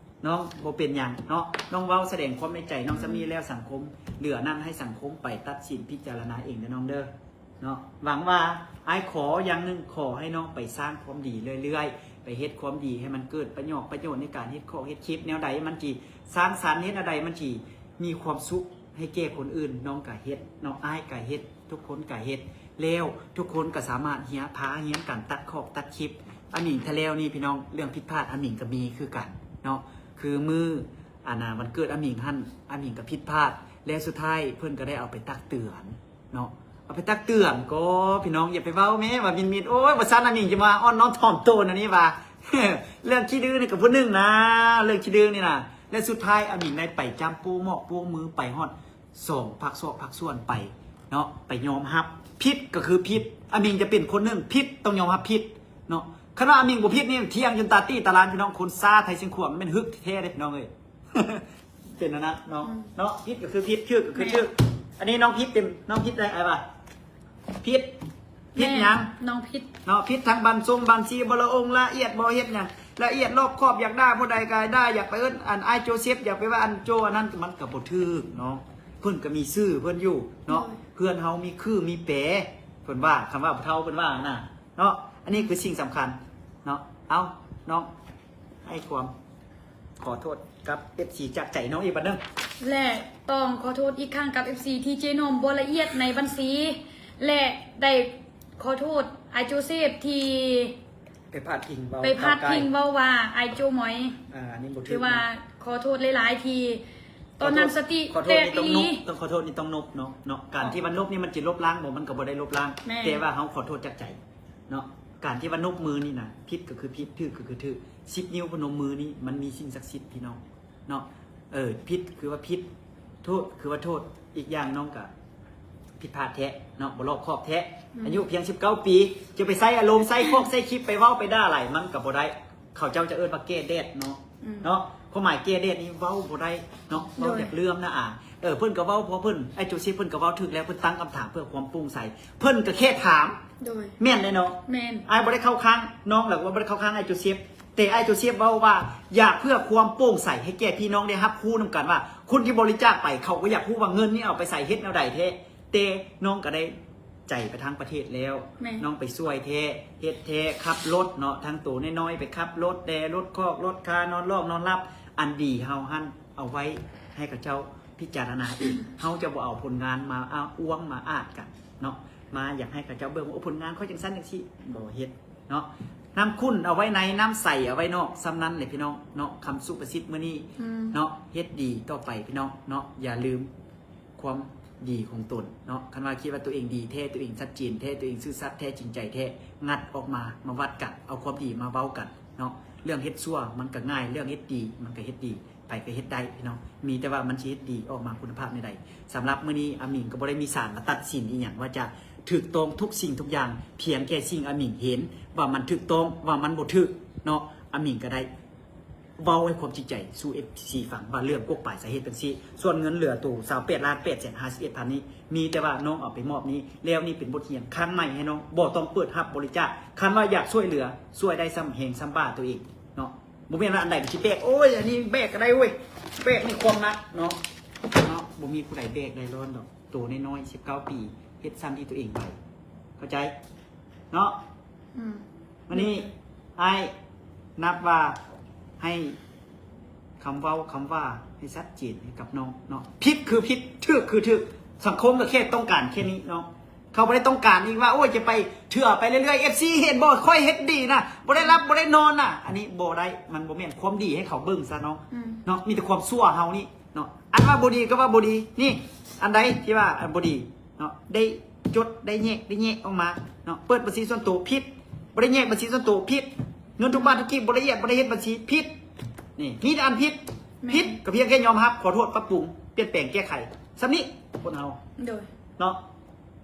ນ້ອງບໍ່ເປັນຫຍັງເນາະ ນ້ອງເວົ້າສະແດງຄວາມໃນໃຈນ້ອງສ່ຳນີ້ແລ້ວ ສັງຄົມເຫຼືອນັ້ນໃຫ້ສັງຄົມໄປຕັດສິນພິຈາລະນາເອງເດີນ້ອງເດີ. ເນາະ ຫວັງວ່າ ອ້າຍຂໍຢ່າງໜຶ່ງ ຂໍໃຫ້ນ້ອງໄປສ້າງຄວາມດີເລື້ອຍໆ ໄປເຮັດຄວາມດີໃຫ້ມັນເກີດປະໂຫຍດ ປະໂຫຍດໃນການເຮັດຂອງເຮັດຄລິບແນວໃດ ມັນຊິສ້າງສັນ ເຮັດແນວໃດມັນຊິມີຄວາມສຸກໃຫ້ແກ່ຄົນອື່ນ ນ້ອງກະເຮັດເນາະ ອ້າຍກະເຮັດ ທຸກຄົນກະເຮັດ ແລ້ວທຸກຄົນກະສາມາດເຮຍ ພາຮຽນກັນຕັດຂອກຕັດຄລິບ. ອາມິງ ຖ້າແລ້ວນີ້ພີ່ນ້ອງ ເລື່ອງຜິດພາດອາມິງກະມີຄືກັນເນາະ ຄືມື້ ອັນນ່າ ວັນເກີດອາມິງຫັ້ນ ອາມິງກະຜິດພາດ ແລະ ສຸດທ້າຍເພິ່ນກະໄດ້ເອົາໄປຕັກເຕືອນ ເນາະ ເອົາໄປຕັກເຕືອນກໍ ພີ່ນ້ອງຢ່າໄປເວົ້າແມ້ວ່າມິດໆ ໂອ້ຍ ບໍ່ຊັ້ນອາມິງຈະມາອ່ອນນ້ອມຖ່ອມຕົວແນວນີ້ວ່າ ເລື່ອງຂີ້ດື້ນີ້ກໍຜູ້ໜຶ່ງນະ ເລື່ອງຂີ້ດື້ນີ້ນະ ແລະ ສຸດທ້າຍອາມິງໄດ້ໄປຈ້ຳໂປ້ໝອກໂປ້ມື ໄປຮອດສອງພາກຊອກພາກສ່ວນ ໄປເນາະ ໄປຍອມຮັບ ຜິດກໍຄືຜິດ ອາມິງຈະເປັນຄົນໜຶ່ງ ຜິດຕ້ອງຍອມຮັບຜິດເນາະ ຄັນວ່າອາມິງບໍ່ຜິດນີ້ ຖຽງຈົນຕາຕີຕາລານ ພີ່ນ້ອງ ຄົນຊ້າໄທຊຽງຂວາງ ແມ່ນຮຶກແທ້ເດ້ ພີ່ນ້ອງເອີຍ. ເປັນອັນນັ້ນເນາະ ອືມ ເນາະ ຜິດກໍຄືຜິດ ຖືກກໍຄືຖືກ ແມ່ນ ອັນນີ້ນ້ອງຜິດເຕັມ ນ້ອງຜິດໄດ້ອ້າຍວ່າ ຜິດ ຜິດຫຍັງ ແມ່ນ ນ້ອງຜິດເນາະ ຜິດທັງບັນຊົງບັນຊີ ບໍ່ລະອົງລະອຽດ ບໍ່ເຮັດຫຍັງລະອຽດລອບຄອບ ຢາກດ່າຜູ້ໃດກໍດ່າ ຢາກໄປເອີ້ນອັນອ້າຍໂຈເຊັບ ຢາກໄປວ່າອັນໂຈອັນນັ້ນ ມັນກໍບໍ່ຖືກເນາະ ເພິ່ນກໍມີຊື່ເພິ່ນຢູ່ເນາະ ໂດຍ ເພື່ອນເຮົາມີຄືມີແປ ເພິ່ນວ່າ ຄຳວ່າຜູ້ເຖົ້າເພິ່ນວ່ານະ ເນາະ ອັນນີ້ຄືສິ່ງສຳຄັນເນາະ ເອົາ ນ້ອງ ໃຫ້ຄວາມຂໍໂທດກັບເອັຟຊີຈາກໃຈນ້ອງອີກບາດໜຶ່ງ ແລະ ຕ້ອງຂໍໂທດອີກຄັ້ງກັບເອັຟຊີທີ່ເຈນົມບໍ່ລະອຽດໃນບັນຊີ ແລະ ໄດ້ຂໍໂທດອ້າຍໂຈເຊັບທີ່ ໄປພາດພິງເວົ້າ ໄປພາດພິງເວົ້າວ່າອ້າຍໂຈໝອຍ ອ່າ ອັນນີ້ບໍ່ຖືກ ຖືວ່າ ເນາະ ຂໍໂທດຫຼາຍໆທີ່ ຕອນນັ້ນສະຕິແຕກອີ່ຫຼີ ຕ້ອງຂໍໂທດນີ້ຕ້ອງນົບເນາະ ເນາະ ການທີ່ວ່ານົບນີ້ມັນຊິລົບລ້າງບໍ່ ມັນກໍບໍ່ໄດ້ລົບລ້າງ ແມ່ນ ແຕ່ວ່າເຮົາຂໍໂທດຈາກໃຈເນາະ ການທີ່ວ່ານົບມືນີ້ນະ ຜິດກໍຄືຜິດ ຖືກກໍຄືຖືກ ສິບນິ້ວພະນົມມືນີ້ ມັນມີສິ່ງສັກສິດ ພີ່ນ້ອງເນາະ ເອີ ຜິດຄືວ່າຜິດ ໂທດຄືວ່າໂທດ ອີກຢ່າງນ້ອງກໍຜິດພາດແທ້ເນາະ ບໍ່ລອບຄອບແທ້ ອືມ ອາຍຸພຽງສິບເກົ້າປີ ຈະໄປໃຊ້ອາລົມ ໃຊ້ຄອກໃຊ້ຄລິບ ໄປເວົ້າໄປດ່າຫຼາຍ ມັນກໍບໍ່ໄດ້ ເຂົາເຈົ້າຈະເອີ້ນວ່າແກ້ແດດເນາະ ອືມ ເນາະ ຄວາມໝາຍແກ້ແດດນີ້ເວົ້າບໍ່ໄດ້ເນາະ ໂດຍ ເວົ້າຢາກເລື່ອມນະອາ ເອີ ເພິ່ນກໍເວົ້າ ເພາະເພິ່ນ ອ້າຍໂຈເຊັບເພິ່ນກໍເວົ້າຖືກແລ້ວ ເພິ່ນຕັ້ງຄຳຖາມເພື່ອຄວາມໂປ່ງໃສ ເພິ່ນກໍແຄ່ຖາມ ໂດຍ ແມ່ນແຫຼະເນາະ ແມ່ນ ອ້າຍບໍ່ໄດ້ເຂົ້າຂ້າງນ້ອງ ແລ້ວກໍບໍ່ໄດ້ເຂົ້າຂ້າງອ້າຍໂຈເຊັບ ແຕ່ອ້າຍໂຈເຊັບເວົ້າວ່າ ຢາກເພື່ອຄວາມໂປ່ງໃສໃຫ້ແກ່ພີ່ນ້ອງໄດ້ຮັບຮູ້ນຳກັນວ່າ ຄົນທີ່ບໍລິຈາກໄປ ເຂົາກໍຢາກຮູ້ວ່າເງິນນີ້ເອົາໄປໃສ ເຮັດແນວໃດແທ້ ແຕ່ນ້ອງກໍໄດ້ໃຈໄປທາງປະເທດແລ້ວ ແມ່ນ ນ້ອງໄປຊ່ວຍແທ້ ເຮັດແທ້ ຂັບລົດເນາະ ທັງໂຕນ້ອຍໆ ໄປຂັບລົດແດ່ ລົດຄອກ ລົດຄາ ນອນລອກນອນຫຼັບ ອັນດີເຮົາຫັ້ນ ເອົາໄວ້ໃຫ້ເຂົາເຈົ້າພິຈາລະນາເອງ ເຮົາຈະບໍ່ເອົາຜົນງານມາອ້າງມາອາດກັນເນາະ ມາຢາກໃຫ້ເຂົາເຈົ້າເບິ່ງວ່າ ໂອ້ ຜົນງານຂ້ອຍຈັ່ງຊັ້ນຈັ່ງຊີ້ ບໍ່ເຮັດເນາະ ນ້ຳຂຸ້ນເອົາໄວ້ໃນ ນ້ຳໃສເອົາໄວ້ນອກ ສ່ຳນັ້ນແຫຼະພີ່ນ້ອງເນາະ ຄຳສຸພາສິດມື້ນີ້ ອືມ ເນາະ ເຮັດດີຕໍ່ໄປພີ່ນ້ອງເນາະ ຢ່າລືມ ຄວາມດີຂອງຕົນເນາະ ຄັນວ່າຄິດວ່າຕົວເອງດີແທ້ ຕົວເອງຊັດເຈນແທ້ ຕົວເອງຊື່ສັດແທ້ ຈິງໃຈແທ້ ງັດອອກມາ ມາວັດກັນ ເອົາຄວາມດີມາເວົ້າກັນເນາະ ເລື່ອງເຮັດຊົ່ວມັນກໍງ່າຍ ເລື່ອງເຮັດດີມັນກໍເຮັດດີ ໃຜກໍເຮັດໄດ້ພີ່ນ້ອງ ມີແຕ່ວ່າມັນຊິເຮັດດີອອກມາຄຸນນະພາບແນວໃດ. ສຳລັບມື້ນີ້ອາມິງກໍບໍ່ໄດ້ມີສານມາຕັດສິນອີ່ຫຍັງວ່າຈະຖືກຕ້ອງທຸກສິ່ງທຸກຢ່າງ ພຽງແຕ່ສິ່ງອາມິງເຫັນວ່າມັນຖືກຕ້ອງ ວ່າມັນບໍ່ຖືກເນາະ ອາມິງກໍໄດ້ ເວົ້າໃຫ້ຄວາມຈິງໃຈສູ່ເອັຟຊີຟັງວ່າເລື່ອງກົກປາຍສາເຫດເປັນຊີ້ ສ່ວນເງິນເຫຼືອໂຕຊາວແປດລ້ານແປດແສນຫ້າສິບເອັດພັນນີ້ ມີແຕ່ວ່ານ້ອງເອົາໄປມອບນີ້ ແລ້ວນີ້ເປັນບົດຮຽນຄັ້ງໃໝ່ໃຫ້ນ້ອງ ບໍ່ຕ້ອງເປີດຮັບບໍລິຈາກ ຄັນວ່າຢາກຊ່ວຍເຫຼືອ ຊ່ວຍໄດ້ສ່ຳແຮງສ່ຳບ່າຕົວເອງເນາະ ບໍ່ແມ່ນວ່າອັນໃດກໍຊິແບກ ໂອ້ຍ ອັນນີ້ແບກກໍໄດ້ເວີຍ ແບກນີ້ຄວາມໜັກເນາະ ເນາະ ບໍ່ມີຜູ້ໃດແບກໄດ້ລ້ອນດອກ ໂຕນ້ອຍໆ ສິບເກົ້າປີ ເຮັດສ່ຳທີ່ຕົວເອງໄດ້ ເຂົ້າໃຈເນາະ ອືມ ມື້ນີ້ອ້າຍນັບວ່າໃຫ້ຄຳເວົ້າຄຳວ່າໃຫ້ຊັດເຈນໃຫ້ກັບນ້ອງເນາະ ຜິດຄືຜິດ ຖືກຄືຖືກ ສັງຄົມກໍແຄ່ຕ້ອງການແຄ່ນີ້ເນາະ ເຂົາບໍ່ໄດ້ຕ້ອງການອີກວ່າ ໂອ້ຍ ຈະໄປເຖື່ອໄປເລື້ອຍໆ ເອັຟຊີເຫັນບໍ່ ຂ້ອຍເຮັດດີນະ ບໍ່ໄດ້ຫຼັບບໍ່ໄດ້ນອນນະ ອັນນີ້ບໍ່ໄດ້ ມັນບໍ່ແມ່ນຄວາມດີໃຫ້ເຂົາເບິ່ງຊະເນາະ ອືມ ເນາະ ມີແຕ່ຄວາມຊົ່ວເຮົານີ້ ເນາະ ອັນວ່າບໍ່ດີກໍວ່າບໍ່ດີ ນີ້ ອັນໃດທີ່ວ່າ ອັນບໍ່ດີເນາະ ໄດ້ຈົດ ໄດ້ແຍກ ໄດ້ແຍກອອກມາເນາະ ເປີດບັນຊີສ່ວນໂຕ ຜິດ ບໍ່ໄດ້ແຍກບັນຊີສ່ວນໂຕ ຜິດ ເງິນທຸກບາດທຸກກີບ ບໍ່ລະອຽດ ບໍ່ໄດ້ເຮັດບັນຊີ ຜິດ ນີ້ ມີແຕ່ອັນຜິດ ແມ່ນ ຜິດ ກໍພຽງແຄ່ຍອມຮັບ ຂໍໂທດ ປັບປຸງ ປ່ຽນແປງ ແກ້ໄຂ ສ່ຳນີ້ ຄົນເຮົາ ໂດຍ ເນາະ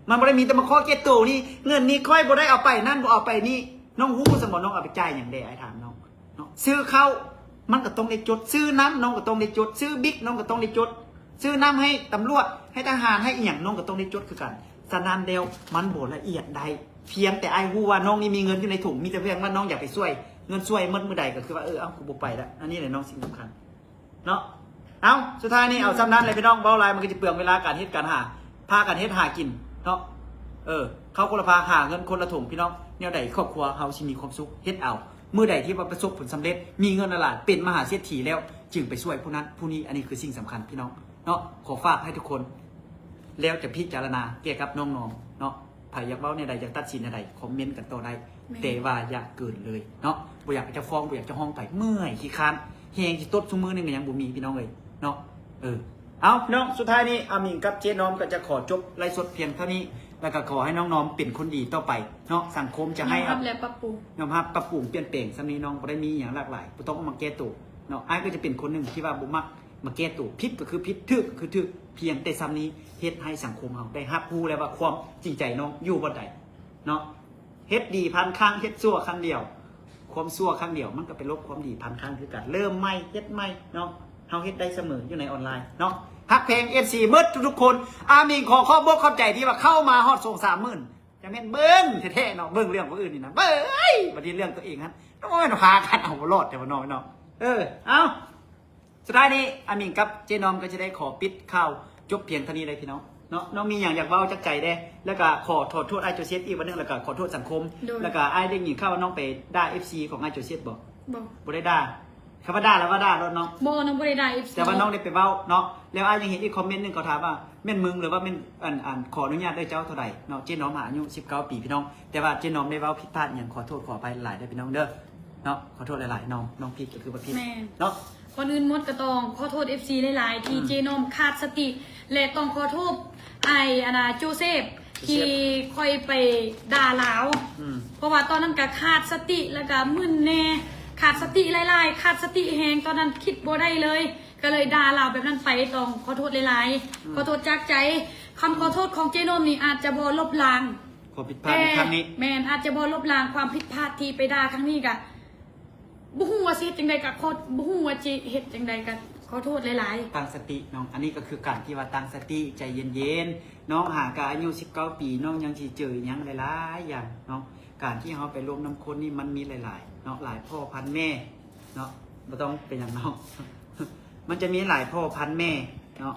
ມັນບໍ່ໄດ້ມີແຕ່ມາຂໍແກ້ໂຕນີ້ ເງິນນີ້ຂ້ອຍບໍ່ໄດ້ເອົາໄປນັ້ນ ບໍ່ເອົາໄປນີ້ ນ້ອງຮູ້ຊັ້ນບໍ່ ນ້ອງເອົາໄປຈ່າຍຫຍັງແດ່ ອ້າຍຖາມນ້ອງ ເນາະ ຊື້ເຂົ້າມັນກໍຕ້ອງໄດ້ຈົດ ຊື້ນ້ຳນ້ອງກໍຕ້ອງໄດ້ຈົດ ຊື້ບິກນ້ອງກໍຕ້ອງໄດ້ຈົດ ຊື້ນ້ຳໃຫ້ຕຳຫຼວດ ໃຫ້ທະຫານ ໃຫ້ອີ່ຫຍັງ ນ້ອງກໍຕ້ອງໄດ້ຈົດຄືກັນ. ສະນັ້ນແລ້ວມັນບໍ່ລະອຽດໄດ້. ພຽງແຕ່ອ້າຍຮູ້ວ່ານ້ອງນີ້ມີເງິນຢູ່ໃນຖົງ ມີແຕ່ພຽງວ່ານ້ອງຢາກໄປຊ່ວຍ ເງິນຊ່ວຍໝົດມື້ໃດກໍຄືວ່າ ເອີ ເອົ້າ ກູບໍ່ໄປລະ. ອັນນີ້ແຫຼະນ້ອງ ສິ່ງສຳຄັນເນາະ. ເອົ້າ ສຸດທ້າຍນີ້ເອົາສ່ຳນັ້ນແຫຼະພີ່ນ້ອງ. ເວົ້າຫຼາຍມັນກໍຈະເປືອງເວລາການເຮັດການຫາ ພາກັນເຮັດຫາກິນເນາະ. ເອີ ເຂົ້າຄົນລະພາ ຫາເງິນຄົນລະຖົງພີ່ນ້ອງ. ແນວໃດຄອບຄົວເຮົາຊິມີຄວາມສຸກ ເຮັດເອົາ. ມື້ໃດທີ່ວ່າປະສົບຜົນສຳເລັດ ມີເງິນຫຼາຍໆ ເປັນມະຫາເສດຖີແລ້ວ ຈຶ່ງໄປຊ່ວຍຜູ້ນັ້ນຜູ້ນີ້. ອັນນີ້ຄືສິ່ງສຳຄັນພີ່ນ້ອງເນາະ. ຂໍຝາກໃຫ້ທຸກຄົນ ແລ້ວຈະພິຈາລະນາກ່ຽວກັບນ້ອງໆເນາະ. ໃຜຢາກເວົ້າແນວໃດ ຢາກຕັດສິນແນວໃດ ຄອມເມັນກັນຕໍ່ໄດ້ ແຕ່ວ່າຢ່າເກີນເລີຍເນາະ. ບໍ່ຢາກຈະຟ້ອງ ບໍ່ຢາກຈະຮ້ອງໃຜ ເມື່ອຍ ຂີ້ຄ້ານ ແຮງຊິຕົດຊຸມື້ນີ້ກໍຍັງບໍ່ມີພີ່ນ້ອງເອີຍເນາະ. ເອີ ເອົ້າ ພີ່ນ້ອງ ສຸດທ້າຍນີ້ ອາມິງກັບເຈນ້ອມກໍຈະຂໍຈົບໄລຟ໌ສົດພຽງເທົ່ານີ້ ແລ້ວກໍຂໍໃຫ້ນ້ອງນ້ອມເປັນຄົນດີຕໍ່ໄປເນາະ. ສັງຄົມຈະໃຫ້ ຍອມຮັບ ແລະ ປັບປຸງ ຍອມຮັບ ປັບປຸງ ປ່ຽນແປງ. ສ່ຳນີ້ນ້ອງບໍ່ໄດ້ມີຫຍັງຫຼາກຫຼາຍ ບໍ່ຕ້ອງອອກມາແກ້ໂຕເນາະ. ອ້າຍກໍຈະເປັນຄົນໜຶ່ງທີ່ວ່າບໍ່ມັກມາແກ້ໂຕ. ຜິດກໍຄືຜິດ ຖືກກໍຄືຖືກ. ພຽງແຕ່ສ່ຳນີ້ ເຮັດໃຫ້ສັງຄົມເຮົາໄດ້ຮັບຮູ້ແລ້ວວ່າຄວາມຈິງໃຈນ້ອງຢູ່ບ່ອນໃດເນາະ. ເຮັດດີພັນຄັ້ງ ເຮັດຊົ່ວຄັ້ງດຽວ. ຄວາມຊົ່ວຄັ້ງດຽວ ມັນກໍໄປລົບຄວາມດີພັນຄັ້ງຄືກັນ. ເລີ່ມໃໝ່ ເຮັດໃໝ່ເນາະ. ເຮົາເຮັດໄດ້ສະເໝີຢູ່ໃນອອນລາຍເນາະ. ຮັກແພງເອັຟຊີໝົດທຸກໆຄົນ. ອາມິງຂໍຂອບອົກຂອບໃຈທີ່ວ່າເຂົ້າມາຮອດສອງສາມໝື່ນ. ຈະແມ່ນເບິ່ງແທ້ໆເນາະ ເບິ່ງເລື່ອງຜູ້ອື່ນນີ້ນະ ເບິ່ງ ບັດນີ້ເລື່ອງຕົວເອງຫັ້ນ ໂອ້ຍ ພາກັນເອົາບໍ່ລອດແທ້ວ່ານ້ອງເນາະ. ເອີ ເອົ້າ ສຸດທ້າຍນີ້ ອາມິງກັບເຈນ້ອມກໍຈະໄດ້ຂໍປິດຂ່າວຈົບພຽງເທົ່ານີ້ເລີຍພີ່ນ້ອງເນາະ. ນ້ອງມີຫຍັງຢາກເວົ້າຈາກໃຈແດ່ ແລ້ວກໍຂໍໂທດ ໂທດອ້າຍໂຈເຊຟອີກວັນໜຶ່ງ ແລ້ວກໍຂໍໂທດສັງຄົມ ແລ້ວກໍອ້າຍໄດ້ຍິນຂ່າວວ່ານ້ອງໄປດ່າເອັຟຊີຂອງອ້າຍໂຈເຊຟບໍ? ບໍ່ ບໍ່ໄດ້ດ່າ. ຄຳວ່າດ່າລະວ່າດ່າໂລດເນາະ. ບໍ່ ນ້ອງບໍ່ໄດ້ດ່າເອັຟຊີ ແຕ່ວ່ານ້ອງໄດ້ໄປເວົ້າເນາະ. ແລ້ວອ້າຍຍັງເຫັນອີກຄອມເມັນໜຶ່ງ ເຂົາຖາມວ່າ ແມ່ນມຶງ ຫຼືວ່າແມ່ນ ອັນ ອັນ ຂໍອະນຸຍາດເອື້ອຍເຈົ້າເທົ່າໃດເນາະ. ເຈນ້ອມຫາອາຍຸສິບເກົ້າປີພີ່ນ້ອງ ແຕ່ວ່າເຈນ້ອມໄດ້ເວົ້າຜິດພາດຫຍັງ ຂໍໂທດຂໍອະໄພຫຼາຍໆເດີ້ພີ່ນ້ອງເດີ້ເນາະ. ขอโทษหลายๆ น้อง น้องผิดก็คือว่าผิด ແມ່ນ ເນາະ. ກ່ອນອື່ນໝົດກໍຕ້ອງຂໍໂທດເອັຟຊີຫຼາຍໆ ທີ່ ອືມ ເຈນ້ອມຂາດສະຕິ ແລະ ຕ້ອງຂໍໂທດອ້າຍ ອັນນ່າ ໂຈເຊຟ ໂຈເຊຟ ທີ່ຂ້ອຍໄປດ່າລາວ ອືມ ເພາະວ່າຕອນນັ້ນກໍຂາດສະຕິ ແລ້ວກໍມຶນແດ່ ຂາດສະຕິຫຼາຍໆ ຂາດສະຕິແຮງ ຕອນນັ້ນຄິດບໍ່ໄດ້ເລີຍ ກໍເລີຍດ່າລາວແບບນັ້ນໄປ. ຕ້ອງຂໍໂທດຫຼາຍໆ ອືມ ຂໍໂທດຈາກໃຈ. ຄຳ ອືມ ຂໍໂທດຂອງເຈນ້ອມນີ້ອາດຈະບໍ່ລົບລ້າງ ຄວາມຜິດພາດໃນຄັ້ງນີ້ ແມ່ນ ອາດຈະບໍ່ລົບລ້າງຄວາມຜິດພາດທີ່ໄປດ່າຄັ້ງນີ້. ກະບໍ່ຮູ້ວ່າຊິເຮັດຈັ່ງໃດ ກະຂໍ ບໍ່ຮູ້ວ່າຊິເຮັດຈັ່ງໃດ ກະຂໍໂທດຫຼາຍໆ. ຕັ້ງສະຕິນ້ອງ ອັນນີ້ກໍຄືການທີ່ວ່າຕັ້ງສະຕິ ໃຈເຢັນໆ. ນ້ອງຫາກະອາຍຸສິບເກົ້າປີ ນ້ອງຍັງຊິເຈີຫຍັງຫຼາຍໆຢ່າງເນາະ. ການທີ່ເຮົາໄປລົມນຳຄົນນີ້ ມັນມີຫຼາຍໆເນາະ ຫຼາຍພໍ່ພັນແມ່ເນາະ. ບໍ່ຕ້ອງເປັນຫຍັງນ້ອງ ມັນຈະມີຫຼາຍພໍ່ພັນແມ່ເນາະ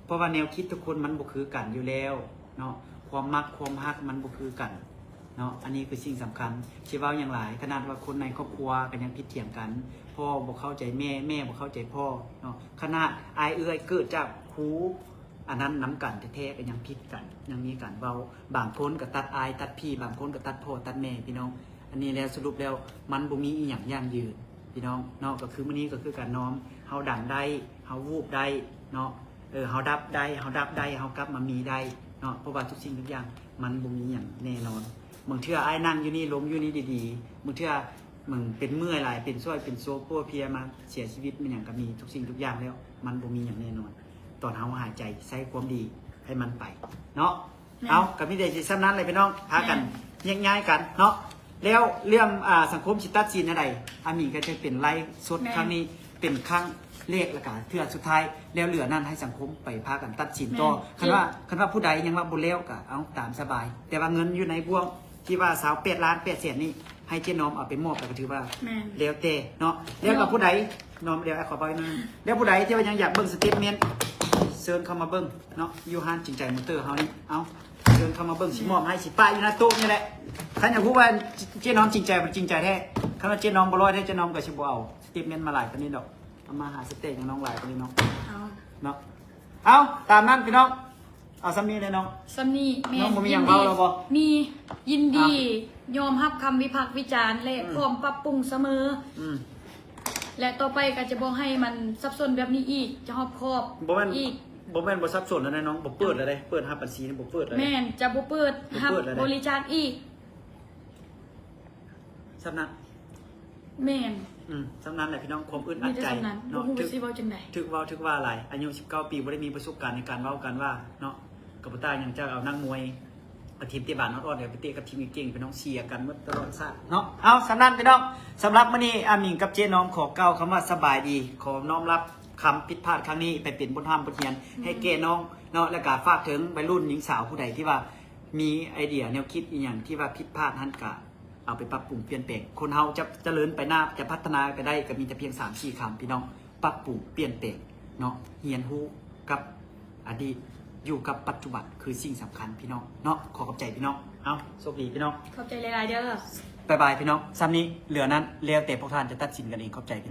ເພາະວ່າແນວຄິດທຸກຄົນມັນບໍ່ຄືກັນຢູ່ແລ້ວເນາະ. ຄວາມມັກຄວາມຮັກມັນບໍ່ຄືກັນເນາະ. ອັນນີ້ຄືສິ່ງສຳຄັນ ຊິເວົ້າຫຍັງຫຼາຍ. ຂະໜາດວ່າຄົນໃນຄອບຄົວກໍຍັງຜິດຖຽງກັນ ພໍ່ບໍ່ເຂົ້າໃຈແມ່ ແມ່ບໍ່ເຂົ້າໃຈພໍ່ເນາະ. ຂະໜາດອ້າຍເອື້ອຍເກີດຈາກຄູ່ ອັນນັ້ນນຳກັນແທ້ໆ ກໍຍັງຜິດກັນ ຍັງມີການເວົ້າ. ບາງຄົນກໍຕັດອ້າຍຕັດພີ່ ບາງຄົນກໍຕັດພໍ່ຕັດແມ່ ພີ່ນ້ອງ. ອັນນີ້ແລ້ວ ສະຫຼຸບແລ້ວ ມັນບໍ່ມີອີ່ຫຍັງຢັ້ງຢືນ ພີ່ນ້ອງເນາະ. ກໍຄືມື້ນີ້ກໍຄືການນ້ອມ ເຮົາດັງໄດ້ ເຮົາວູບໄດ້ເນາະ ເອີ ເຮົາດັບໄດ້ ເຮົາດັບໄດ້ ເຮົາກັບມາມີໄດ້ເນາະ. ເພາະວ່າທຸກສິ່ງທຸກຢ່າງມັນບໍ່ມີຫຍັງແນ່ນອນ. ບາງເທື່ອອ້າຍນັ່ງຢູ່ນີ້ ລົມຢູ່ນີ້ດີໆ ບາງເທື່ອ ມັນເປັນເມື່ອຍຫຼາຍ ເປັນຊ້ອຍເປັນໂຊ ປົວເພຍມາເສຍຊີວິດ ແມ່ນຫຍັງກໍມີ. ທຸກສິ່ງທຸກຢ່າງແລ້ວ ມັນບໍ່ມີຫຍັງແນ່ນອນ ຕອນເຮົາຫາຍໃຈ ໃຊ້ຄວາມດີໃຫ້ມັນໄປເນາະ. ແມ່ນ ເອົາ ກໍມີແຕ່ຊິສ່ຳນັ້ນແຫຼະພີ່ນ້ອງ ພາກັນ ແມ່ນ ແຍກຍ້າຍກັນເນາະ. ແລ້ວເລື່ອງ ອາ ສັງຄົມຊິຕັດສິນແນວໃດ ອາມິງກໍຈະເປັນໄລຟ໌ສົດ ແມ່ນ ຄັ້ງນີ້ເປັນຄັ້ງແລກ ແລ້ວກໍເທື່ອສຸດທ້າຍ ແລ້ວເຫຼືອນັ້ນໃຫ້ສັງຄົມໄປພາກັນຕັດສິນຕໍ່. ແມ່ນ ຄັນວ່າ ຄັນວ່າຜູ້ໃດຍັງວ່າບໍ່ແລ້ວກໍເອົາຕາມສະບາຍ ແຕ່ວ່າເງິນຢູ່ໃນບ່ວງ ທີ່ວ່າຊາວແປດລ້ານແປດແສນນີ້ ໃຫ້ເຈນ້ອມເອົາໄປມອບ ແລ້ວກໍຖືວ່າ ແມ່ນ ແລ້ວແຕ່ເນາະ. ແລ້ວກໍຜູ້ໃດ ນ້ອມ ດຽວອ້າຍຂໍເວົ້າອີກໜ້ອຍໜຶ່ງ ແລ້ວຜູ້ໃດທີ່ວ່າຍັງຢາກເບິ່ງສະເຕດເມັນ ເຊີນເຂົ້າມາເບິ່ງເນາະ ຢູ່ຮ້ານຈິງໃຈມໍເຕີເຮົານີ້. ເອົາ ເຊີນເຂົ້າມາເບິ່ງ ຊິມອບໃຫ້ ຊິປະຢູ່ໜ້າໂຕະນີ້ແຫຼະ. ຄັນຢາກຮູ້ວ່າເຈນ້ອມຈິງໃຈບໍ່ຈິງໃຈແທ້ ຄັນວ່າເຈນ້ອມບໍ່ຮ້ອຍແທ້ ເຈນ້ອມກໍຊິບໍ່ເອົາສະເຕດເມັນມາຫຼາຍປານນີ້ດອກ. ເອົາມາຫາສະເຕດຫຍັງນ້ອງຫຼາຍປານນີ້ເນາະ ເອົາເນາະ. ເອົາ ຕາມນັ້ນພີ່ນ້ອງ ເອົາສ່ຳນີ້ເລີຍນ້ອງ. ສ່ຳນີ້ແມ່ນ. ນ້ອງບໍ່ມີຫຍັງເວົ້າແລ້ວບໍ່? ມີ ຍິນດີ ອ່ະ ຍອມຮັບຄຳວິພາກວິຈານ ແລະ ອືມ ພ້ອມປັບປຸງສະເໝີ. ອືມ ແລະ ຕໍ່ໄປກໍຈະບໍ່ໃຫ້ມັນສັບສົນແບບນີ້ອີກ ຈະຮອບຄອບ ບໍ່ແມ່ນ ອີກ. ບໍ່ແມ່ນບໍ່ສັບສົນແລ້ວເດ້ນ້ອງ ບໍ່ເປີດແລ້ວເດ້. ເປີດຮັບບັນຊີນີ້ບໍ່ເປີດແລ້ວເດ້. ແມ່ນ ຈະບໍ່ເປີດຮັບບໍລິຈາກອີກ. ສ່ຳນັ້ນ. ແມ່ນ. ອືມ ສ່ຳນັ້ນແຫຼະພີ່ນ້ອງ ຄວາມອຶດອັດໃຈເນາະ. ບໍ່ຮູ້ຊິເວົ້າຈັ່ງໃດ ຖືກເວົ້າຖືກວ່າຫຼາຍ. ອາຍຸສິບເກົ້າປີ ບໍ່ໄດ້ມີປະສົບການໃນການເວົ້າການວ່າເນາະ ກໍບໍ່ຕ່າງຫຍັງຈາກເອົານັກມວຍ ເອົາທີມເຕະບານອ່ອນໆ ໄປເຕະກັບທີມເກັ່ງໆ ພີ່ນ້ອງ ເສຍກັນໝົດຕະຫຼອດຊາດເນາະ. ເອົາ ສ່ຳນັ້ນພີ່ນ້ອງ ສຳລັບມື້ນີ້ ອາມິງກັບເຈນ້ອມຂໍກ່າວຄຳວ່າສະບາຍດີ ຂໍນ້ອມຮັບ ຄຳຜິດພາດຄັ້ງນີ້ໄປເປັນບົດຮຽນ ບົດຮຽນໃຫ້ແກ່ນ້ອງເນາະ ແລ້ວກະຝາກເຖິງໄວລຸ້ນຍິງສາວຜູ້ໃດທີ່ວ່າມີໄອເດຍແນວຄິດອີ່ຫຍັງທີ່ວ່າຜິດພາດຫັ້ນ ກະເອົາໄປປັບປຸງປ່ຽນແປງ. ຄົນເຮົາຈະຈະເລີນໄປໜ້າ ຈະພັດທະນາໄປໄດ້ ກະມີແຕ່ພຽງສາມສີ່ຄຳ ພີ່ນ້ອງ. ປັບປຸງປ່ຽນແປງເນາະ ຮຽນຮູ້ກັບອະດີດ ຢູ່ກັບປັດຈຸບັນຄືສິ່ງສຳຄັນ ພີ່ນ້ອງເນາະ. ຂໍຂອບໃຈພີ່ນ້ອງ. ເອົາ ໂຊກດີພີ່ນ້ອງ. ຂອບໃຈຫຼາຍໆເດີ. ບາຍບາຍພີ່ນ້ອງ. ສ່ຳນີ້ ເຫຼືອນັ້ນແລ້ວແຕ່ພວກທ່ານຈະຕັດສິນກັນເອງ. ຂອບໃຈພີ່